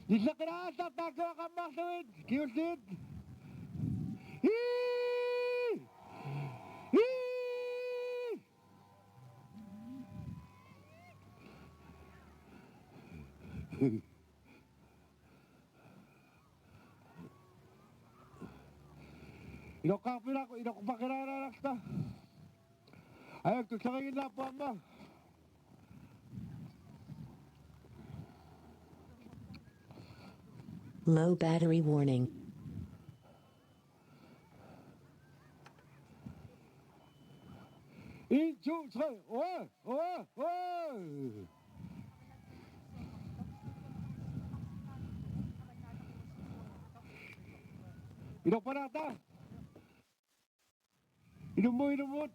Nilleqqilaartartaakku aqammarlugit, kingulliit. Ii! Ii! Iloqqaarpilaq, iloqqaarpilaarallarta. Aajuna tulleriiginnaapput aamma. Low battery warning. En, to, tre. Åh, åh, åh. Inorpalaarta. Ilummut, ilummut.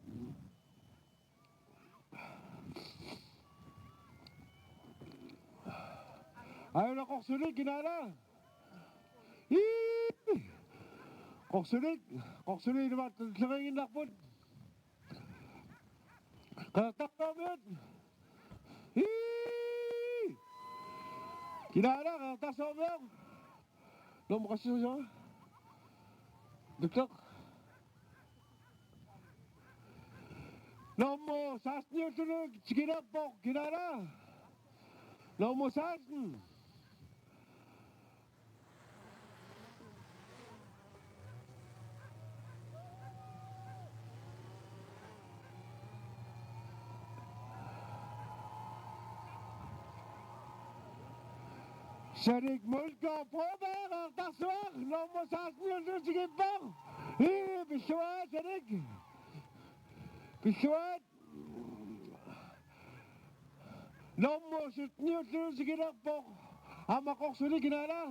Aajuna qorsunik, kinaana. Ii! Qorsunik, qorsunik ilumoortumik tullinnginnarput. Qeqertarsuarmiut. Ii! Kinaana Qeqertarsuarmiut. Nummer syv, så. Dygtig. Nummer seksten, Jørgen Tikinapok, kinaana. Nummer seksten. Sanik Molgaard Broberg, Qeqertarsuaq, nummer seksten, Jørgen Tikinapok. Ii, pilluarit, Sanik. Pilluarit. Nummer sytten, Jørgen Tikinapok. Aamma qorsunik, kinaana.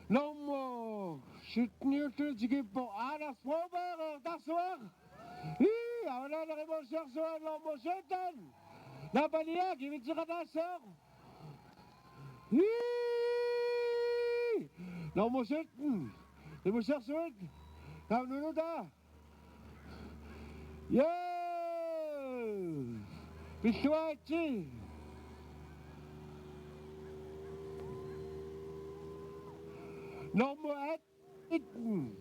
Nummer sytten, Jørgen Tikinapok. Anders Broberg, Qeqertarsuaq. Ii, avannaanaq imuussiorsuaq, nummer sytten. Napaniaq, kivitseqataassaaq. Ii! Nummer sytten. Imuussiorsuit. Taava Nunuta. Jaa! Pilluaritsi. Nummer atten.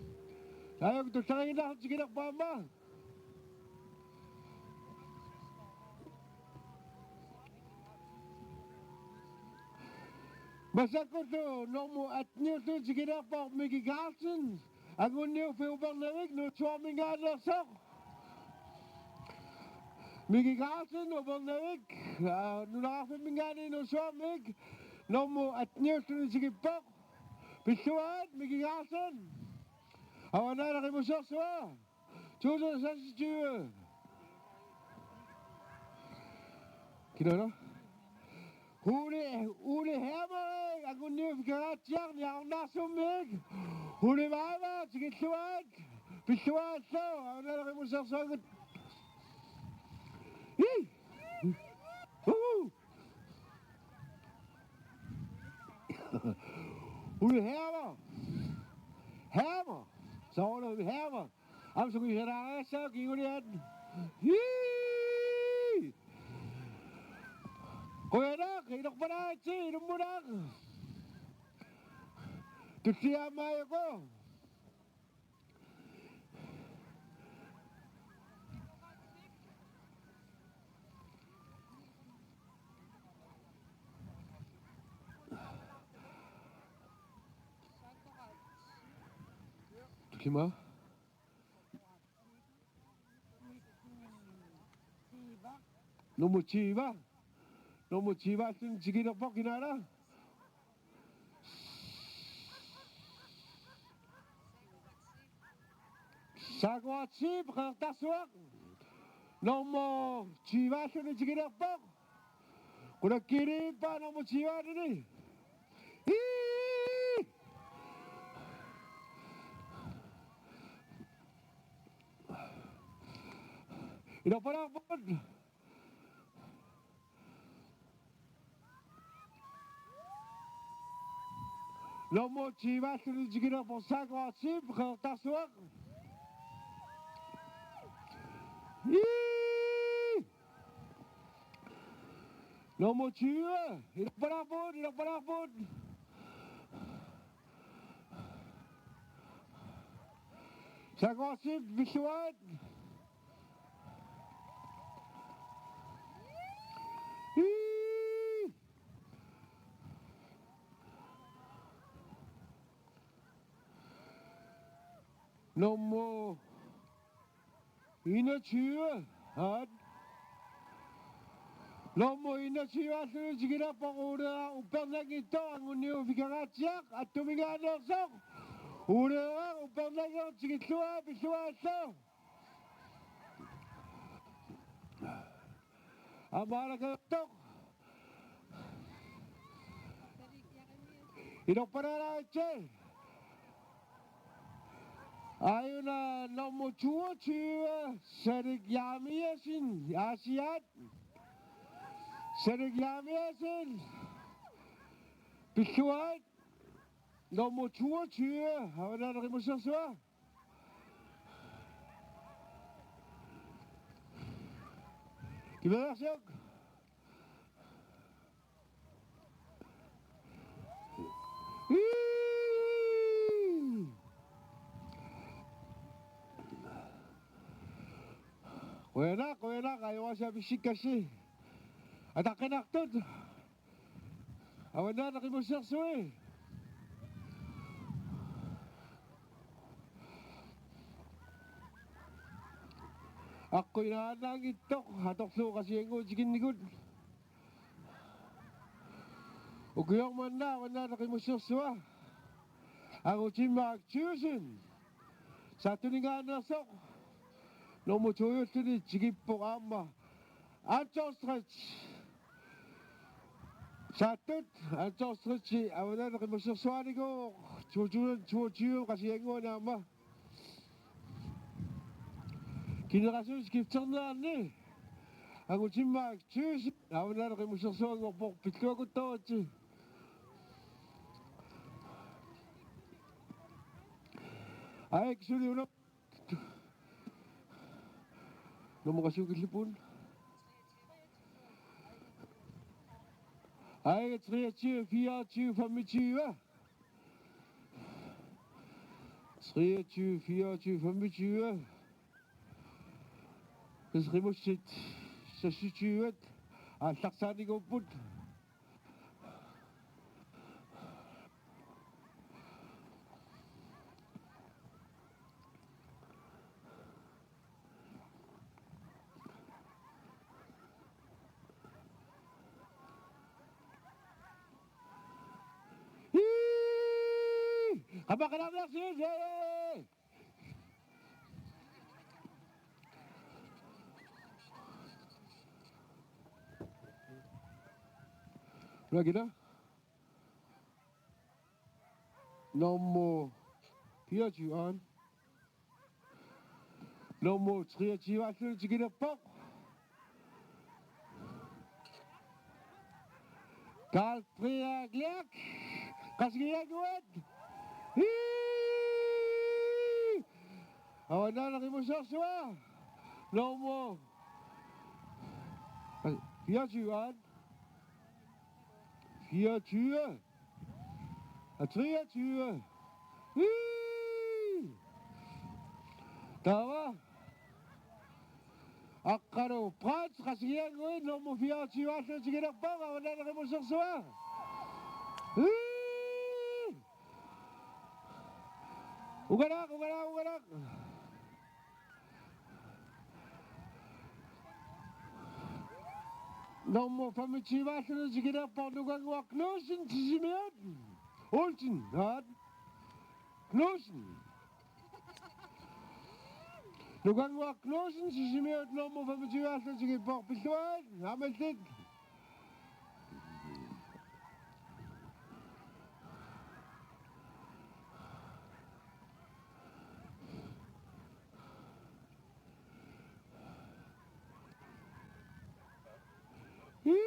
Taava tullinnginnarlutik ilerpaamma. Massakkullu nummer atten-iullutik tikilerpoq Miki Carlsen, Anguniuffiup Upernavik, Nuussuarminngaanneersoq. Miki Carlsen, Upernavik, aa, nunaqarfimminngaanniit Nuussuarmik, nummer atten-iullutik tikippoq. Pilluarit, Miki Carlsen. Avannaanaq imuussiorsuaq. Tusind seksogtyve. Kinaana? Ole, Ole Hermer, Anguniuffiup Kangaatsiaq, niaqornaarsummiik. Ole Vaeva, tikilluarit. Pilluarit, avannaanaq imuussiorsuagut. Ii! Uhu! Ole Hermer. Hermer. Soorlu Hermer. Aamma sungiusalaarassaaq kinguliat. Ii! Qujanaq, inorpalaaritsi, ilummunaaq. Tulliammaajuku. Tullimaa. Nummer tyve. Nummer tyve-ulluni tikilerpoq kinaana. Saakuartiip Qeqertarsuaq. Nummer tyve-ulluni tikilerpoq. Qulakkiiniippa nummer tyve-ulluni. Ii! Inorpalaarput. Nummer tyve-ulluni tikilerpoq Saakuartiip Qeqertarsuaq. Ii! Nummer tyve. Inorpalaarput, inorpalaarput. Saakuartiip pilluarit. Ii! Nummer enogtyve, han. Normu enogtyve-alluni tikilerpoq Ole Raa uppernanngitsoq, anguniu Fikaraatsiaq, Attuminngaanneersoq. Ole Raa uppernanngitsoq tikillugu pilluaallu. Aamma alakajuttoq. Inorpalaaraatse. Aajuna nummer toogtyve, Salik Jeremiassen, Aasiaat. Salik Jeremiassen. Pilluarit. Nummer toogtyve, Avannaata Qimussersua. Kimmereersiuk. Ii! Qujanaq, qujanaq, ajoraasiaq pissikkassi. Ataqqinartut. Avannaata Qimussersui. Aqqu inaannaanngitsoq atorlugu Qasigiannguit tikinnikut. Ukioq manna Avannaata Qimussersua. Angutimmarik Thyssen. Saattuninngaanneersoq. Nummer to-julluni tikippoq aamma. Antorstret. Saattut Antorstret Avannaata Qimussersuaanikuuvoq to tusind toogtyve Qasigiannguani aamma. Generationsskifterneranni Angutimmarik Thyssen Avannaata Qimussersuanngorpoq, pilluakkuttoritsi. Aik suli una. Nummer syv killipun. Aik treogtyve, fireogtyve, femogtyve. Treogtyve, fireogtyve, femogtyve. Qimussit seksogtyve. Aallarsaanikuupput. Ii! Qapaqalaarniarsiuk, ee! Ulakila. Nummer fireogtyve. Nummer treogtyve-alluni tikilerpoq. Carl Frederik Lerch. Qasigiannguit. Ii! Avannaata Qimussersua. Nummer fireogtyve. Fireogtyve. Og treogtyve. Ii! Taava Aqqalu Brandt, Qasigiannguit, nummer fireogtyve-allu tikilerpoq, Avannaata Qimussersua. Ii! Ugalaq, ugalaq, ugalaq. Nummer femogtyve-alluni tikilerpoq Nukannguaq Knudsen, Sisimiut. Olsen, aat. Knudsen. Nukannguaq Knudsen, Sisimiut, nummer femogtyve-allu tikippoq, pilluarit, aammallit. Ii!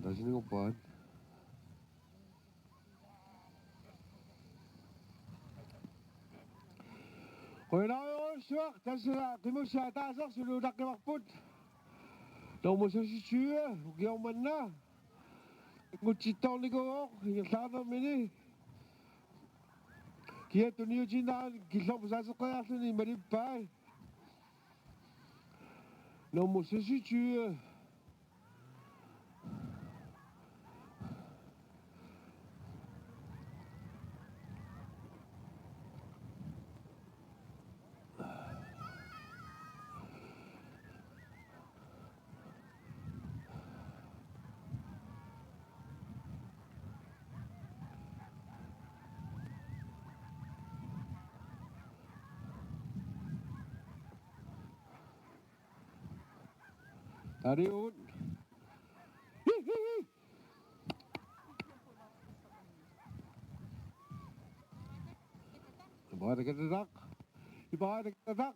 Taasinnguuppat. Qujanarujussuaq, tassa qimussit ataaseq suli utaqqivarput. Nummer seksogtyve, ukioq manna. Ingutsittoornikuuvoq ingerlaarnermini. Kia tunniutiinnarani killormut saateqqeriarluni malippai. Nummer seksogtyve. Tariut. Ipaata katataq. Ipaata katataq.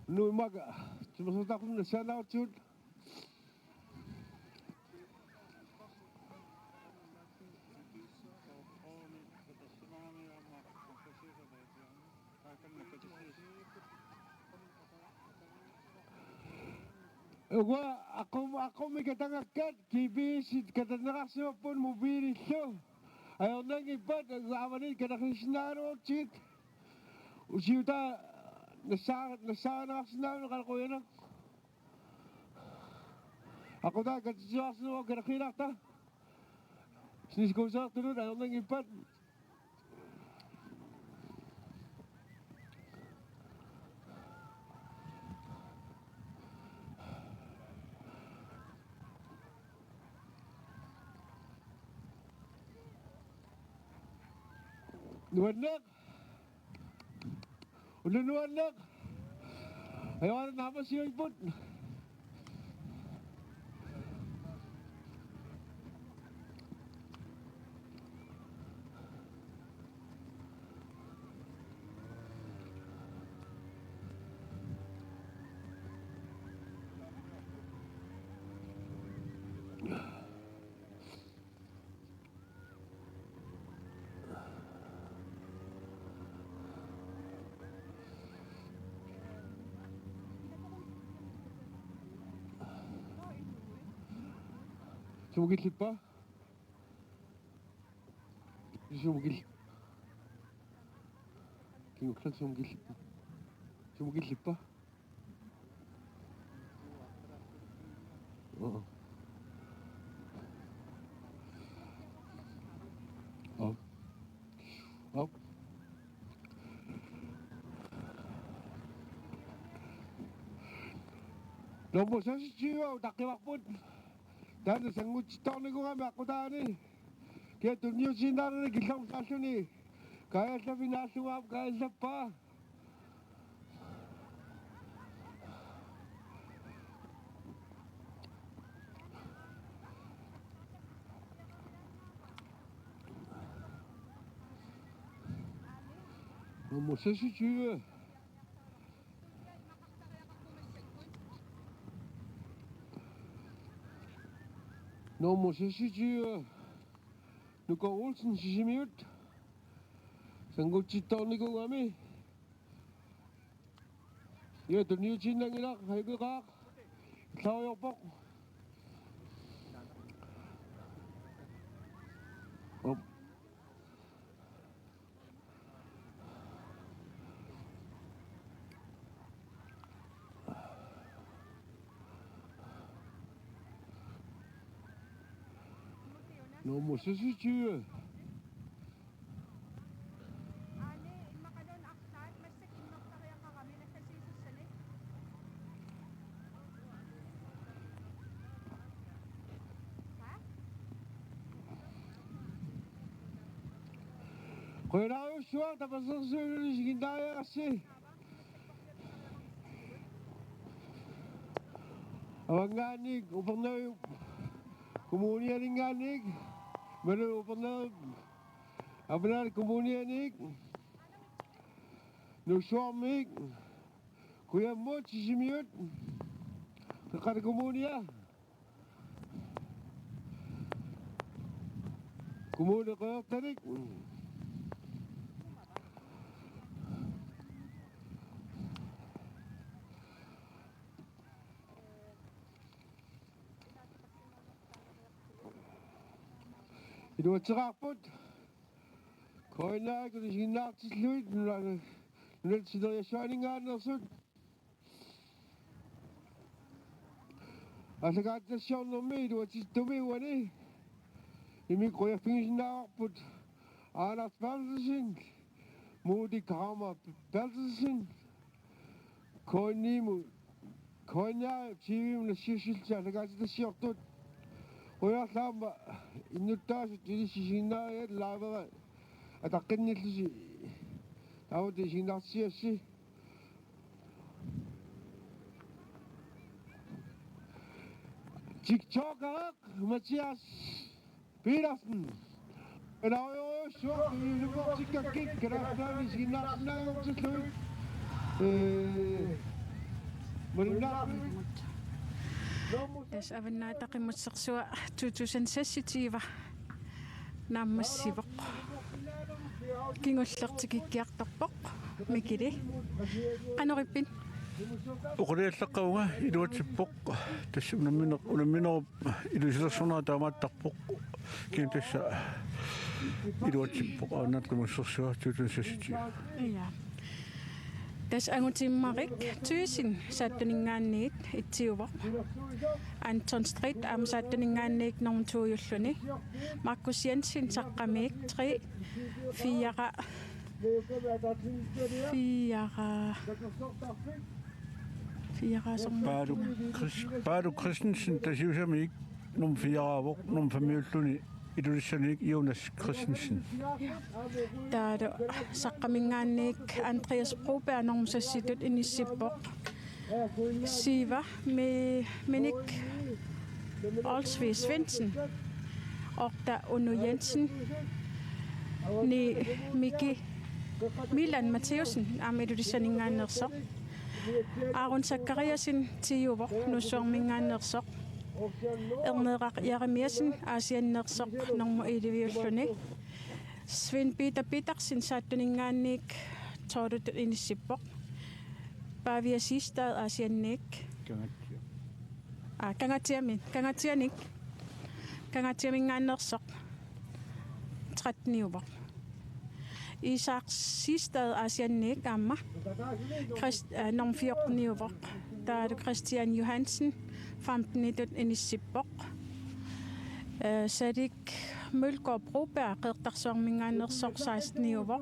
Nuimaka. Timersortarfimmi nassaannarutsigu. Uanga aqqum-, aqqummi katagakkat G P S katanneqarsimapput mobiilillu. Ajornanngippat uanga aamma katersisinnaagaluarutsigit. Usiutaa nassaa-, nassaarineqarsinnaanera qanoq qujanaq. Aqqutaa katersivarsinnaavugut katersiinnarta. Sniskuusaartunut ajornanngippat. Nuanneq. Ullunuanneq. Ajoralu naammassiuipput. Sumukillippa? Sumukil-, kingullermik sumukillippa? Sumukillippa? Oo. Oo. Oo. Nummer seksogtyve utaqqivarput. Taanna sangutsittoornikuugami aqqutaani. Kia tunniutiinnarnani killormut taalluni. Kaajallavinnaallugaap kaajallappaa. Nummer seksogtyve. Nummer seksogtyve. Nuka Olsen, Sisimiut. Sangutsittoornikuugami. Ja, tunniutiinnanngilaq, ajukeqaaq. Illarujorpoq. Op. Nummer seksogtyve. Qujanarujussuaq tapersersuinulli isiginnaariarassi. Avanngaanniit Upernaviup Kommunianinngaanniit, imaluunniit Upernaviup Aamma Kommune Nuussuarmiit, kujammut Sisimiut, Qeqqata Kommunia, Kommune Qeqertalik. Iluatseqaarput. K N A-kut isiginnaartillugit nuna-, nunat sineriassuaninngaanneersut. Aallakaatitassiornermi iluatsittumi uani immikkut qujaffigisinnaavarput Anders Berthelsen, Moody Kramer Berthelsen, K N I-mut, K N R T V-mut nassiussillutik aallakaatitassiortut. Qujanarlu aamma innuttaasut ilissi isiginnaariat live-era ataqqinnillusi taamatut isiginnaartissigassi. TikToker Mathias Petersen. Elaujorujussuaq, ilumoortikkakkit, Kalaallit Nunaanni isiginnaarsinnaanngortillugit. Ee, malinnaaqi. Tassa Avannaata Qimussersua to tusind seksogtyve naammassivoq. Kingulleq tikikkiartorpoq, Mikili. Qanoq ippit? Oqalualaqqavunga, iluatsippoq. Tassa unammineq-, unamminerup ilusilersornera taamaattarpoq. Kisianni tassa iluatsippoq, Avannaata Qimussersua to tusind seksogtyve. Ja. Tassa Angutimmarik Thyssen Saattuninngaanniit etsiuvoq. Anton Strid aamma Saattuninngaanniit normu to-julluni. Markus Jensen Saqqamiit tre, fire, fire, fire, Paalu Chris-, Paalu Christensen Tasiusamiit nummer fire-avoq, nummer fem-iulluni Ilulissaniit Jonas Christensen. Taavalu Saqqaminngaanniit Andreas Broberg normu seksitut inissippoq. Syv, Mi-, Minik Olsvig Svendsen. Otte, Uno Jensen. Ni, Miki, Milan Matthæussen, aamma Ilulissaninngaanneersoq. Aaron Zachariasen ti-uvoq, Nuussuarminngaanneersoq. Erneeraq Jeremiassen, Aasianneersoq, normu elleve-ulluni. Svend Peter Petersen Saattuninngaanniit tolvitut inissippoq. Pavia Siegstad Aasianniit. Kangaatsiaq. Aa, Kangaatsiami, Kangaatsianik. Kangaatsiaminngaanneersoq. Tretten-iuvoq. Isak Siegstad Aasianniit aamma. Christ-, øh, normu fjorten-iuvoq. Taavalu Christian Johansen, femten-itut inissippoq. Øh, Salik Mølgaard Broberg, Qeqertarsuarminngaanneersoq, seksten-iuvoq.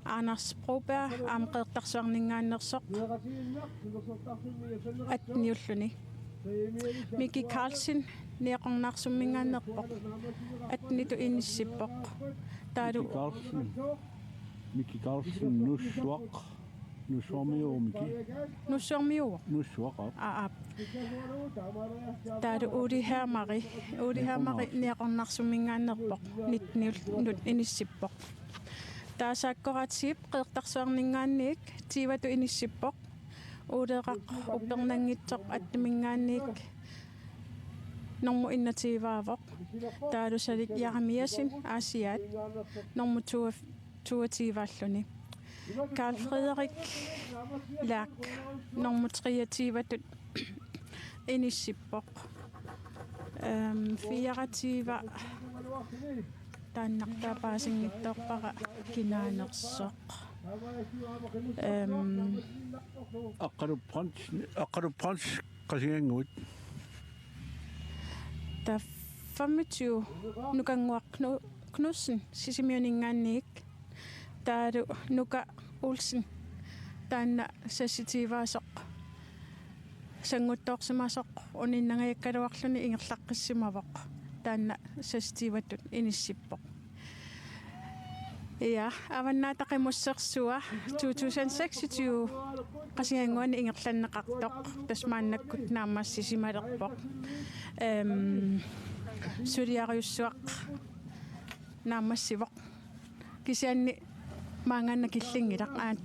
Anders Broberg, aamma Qeqertarsuarminngaanneersoq, atten-iulluni. Miki Carlsen, Niaqornaarsumminngaanneerpoq, atten-itut inissippoq. Taavalu Miki Carlsen. Miki Carlsen, Nuussuaq. Nuussuarmiuuvoq Miki. Nuussuarmiuuvoq? Nuussuaq, aap. Aa, aap. Taavalu Uli Hermari. Uli Hermari Niaqornaarsumminngaanneerpoq, nitten-inut inissippoq. Taava Saakkoraatiip Qeqertarsuarminngaanniit tyve-tut inissippoq. Uleeraq Upernanngitsoq atteminngaanniit normu enogtyve-avoq. Taavalu Salik Jeremiassen Aasiaat normu to-, toogtyve-alluni. Karl Frederik Lak normu treogtyve-tut inissippoq. Øhm, fireogtyve taannartaa paasinngitsoorpara kinaanersoq. Øhm, Aqqalup Frans, Aqqalup Frans Qasigiannguit. Taava femogtyve Nukannguaq Knu-, Knudsen Sisimiuninngaanniit. Taavalu Nuka Olsen, taanna seksogtyve-asoq, sannguuttoorsimasoq uninnangajakkaluarluni ingerlaqqissimavoq, taanna seksogtyve-tut inissippoq. Ja, Avannaata Qimussersua to tusind seksogtyve Qasigiannguani ingerlanneqartoq, tassa maannakkut naammassisimalerpoq. Øhm, suliarujussuaq naammassivoq. Kisianni maanngaannaq killinngilaq, aat.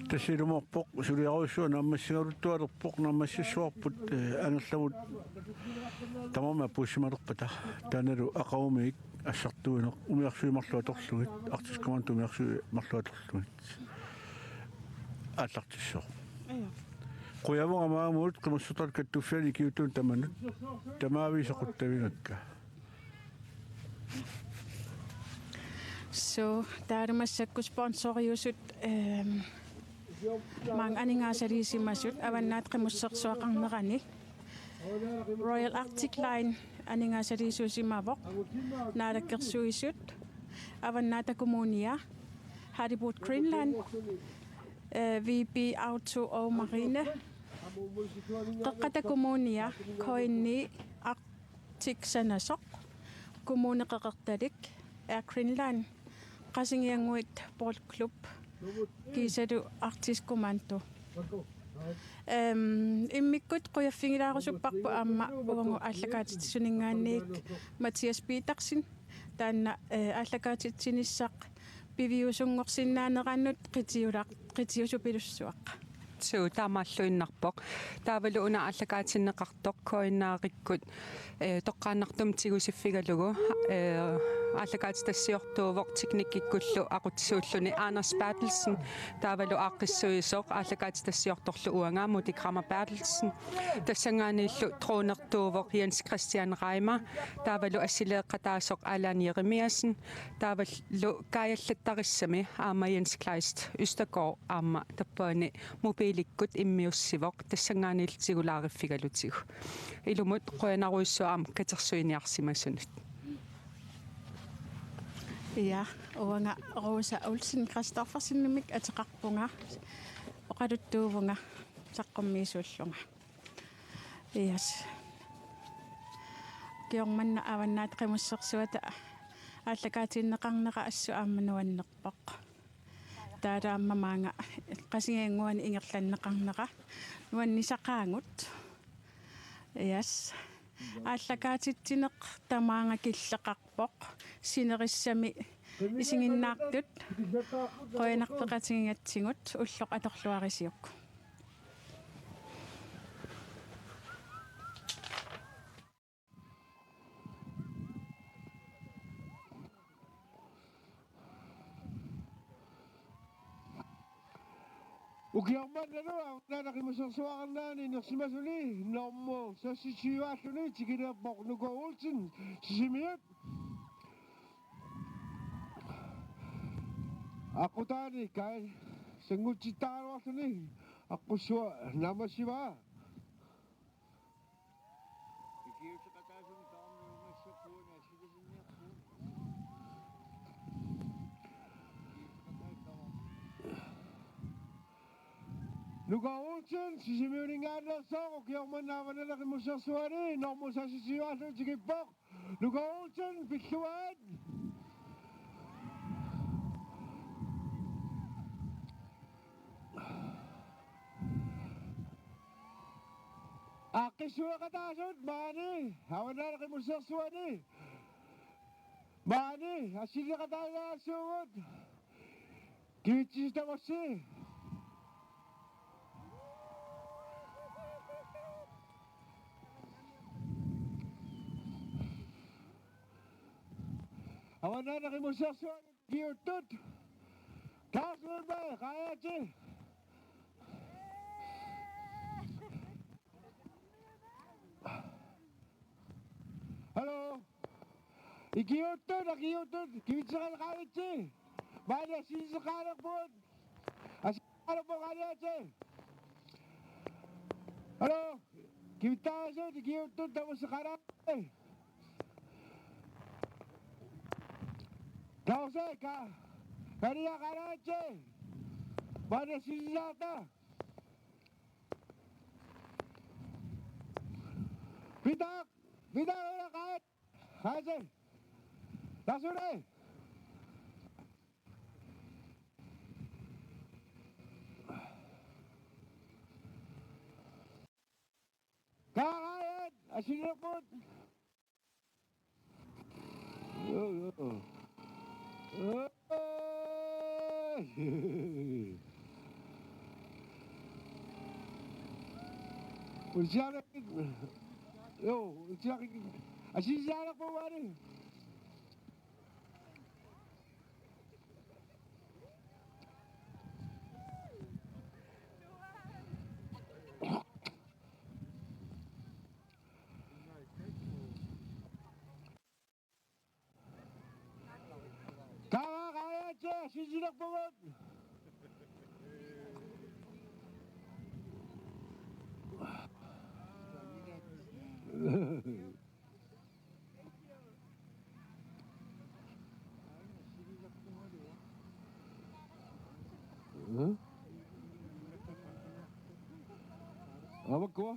Tassa ilumoorpoq, suliarujussuaq naammassigaluttualerpoq, naammassissuarput, eh, angerlamut tamarmik apuussimalerpata. Taannalu aqagumiik assartuineq, umiarsuit marluk atorlugit, Arctic Commando umiarsuit marluk atorlugit. Aallartissaaq. Ajo. Qujavunga maamut, Qimussertaq Kattuffianni ikiuuttunut tamanut, tamaavisa quttavigakka. So, taava massakkut sponsoriusut, øhm, maanga aningaasaliisimasut Avannaata Qimussersuaqarnerani. Royal Arctic Line aningaasaliisuusimavoq, Naalakkersuisut, Avannaata Kommunia, Halibut Greenland, eh, V B Auto og Marine, Qeqqata Kommunia, K N I, Arctic Sanasoq, Kommune Qeqertalik, Air Greenland, Qasigiannguit Boldklub, kiisalu Arktisk Kommando. Ehm, immikkut qujaffigilaarusupparput aamma uagut aallakaatitsisuninngaanniit Mathias Petersen, taanna, eh, aallakaatitsinissaq piviusunngorsinnaaneranut qitiulaq-, qitiusupilussuaq. Suu, taamaalluinnarpoq. Taavalu una aallakaatinneqartoq K N R-ikkut, eh, toqqaannartumik tigusiffigalugu, eh, aallakaatitassiortuuvoq teknikkikkullu aqutsisuulluni Anders Berthelsen, taavalu aaqqissuisoq aallakaatitassiortorlu uanga Muti Kramer Berthelsen. Tassanngaanniillu dronertuuvoq Jens Christian Reimer, taavalu assileeqataasoq Allan Jeremiassen, taavalu kaajallattarissami aamma Jens Kleist Østergaard aamma tappavani mobiilikkut immiussivoq, tassanngaanniillu tigulaariffigalutigu. Ilumut qujanarujussuaq aamma katersuiniarsimasunut. Ja, uanga Rosa Olsen Christoffersenimik ateqarpunga, oqaluttuuvunga saqqummiisuullunga. Yes. Ukioq manna Avannaata Qimussersuata aallakaatinneqarnera assut aamma nuannerpoq. Taava aamma maanga Qasigiannguani ingerlanneqarnera nuannisaqaagut. Yes. Aallakaatitsineq tamaanga killeqarpoq. Sinerissami isiginnaartut qujanarlu peqatigigatsigut, ulloq atorluarisiuk. Ukioq mannalu Avannaata Qimussersuarnerani inersimasuni normu seksogtyve-alluni tikilerpoq Nuka Olsen, Sisimiut. Aqqutaani Kai sanngutsittaraluarluni aqqussua naammassivaa. Nuka Olsen, Sisimiuninngaanneersoq, ukioq manna Avannaata Qimussersuani normu seksogtyve-allu tikippoq. Nuka Olsen, pilluarit. Aaqqissueqataasut maani Avannaata Qimussersuani. Maani assiliiqataagaassuugut. Kivitsisitavassi. Avannaata Qimussersuani ikiuuttut. Taasumai Kajachi. Hallo. Ikiuuttut, ikiuuttut, kivitseqalerpugut. Maani assigiinngissuseqalerpugut. Assigiinngissuseqalerpugut, Kajachi. Hallo. Kivittaasut, ikiuuttut, tamassi Kajachi. Tamassi Ka-, Kajachi. Maani assigiinngissuseqalerpugut. Peter, Peter, Kajachi. Kajachi. Tassule. Kajachi, assigiinngissuseqalerpugut. Joo, joo. Øj. Usiarik. Joo, usiarik. Assigiinngissuseqalerpugut. Kajachi, assigiinngissuseqalerpugut. Mm. Avakkua.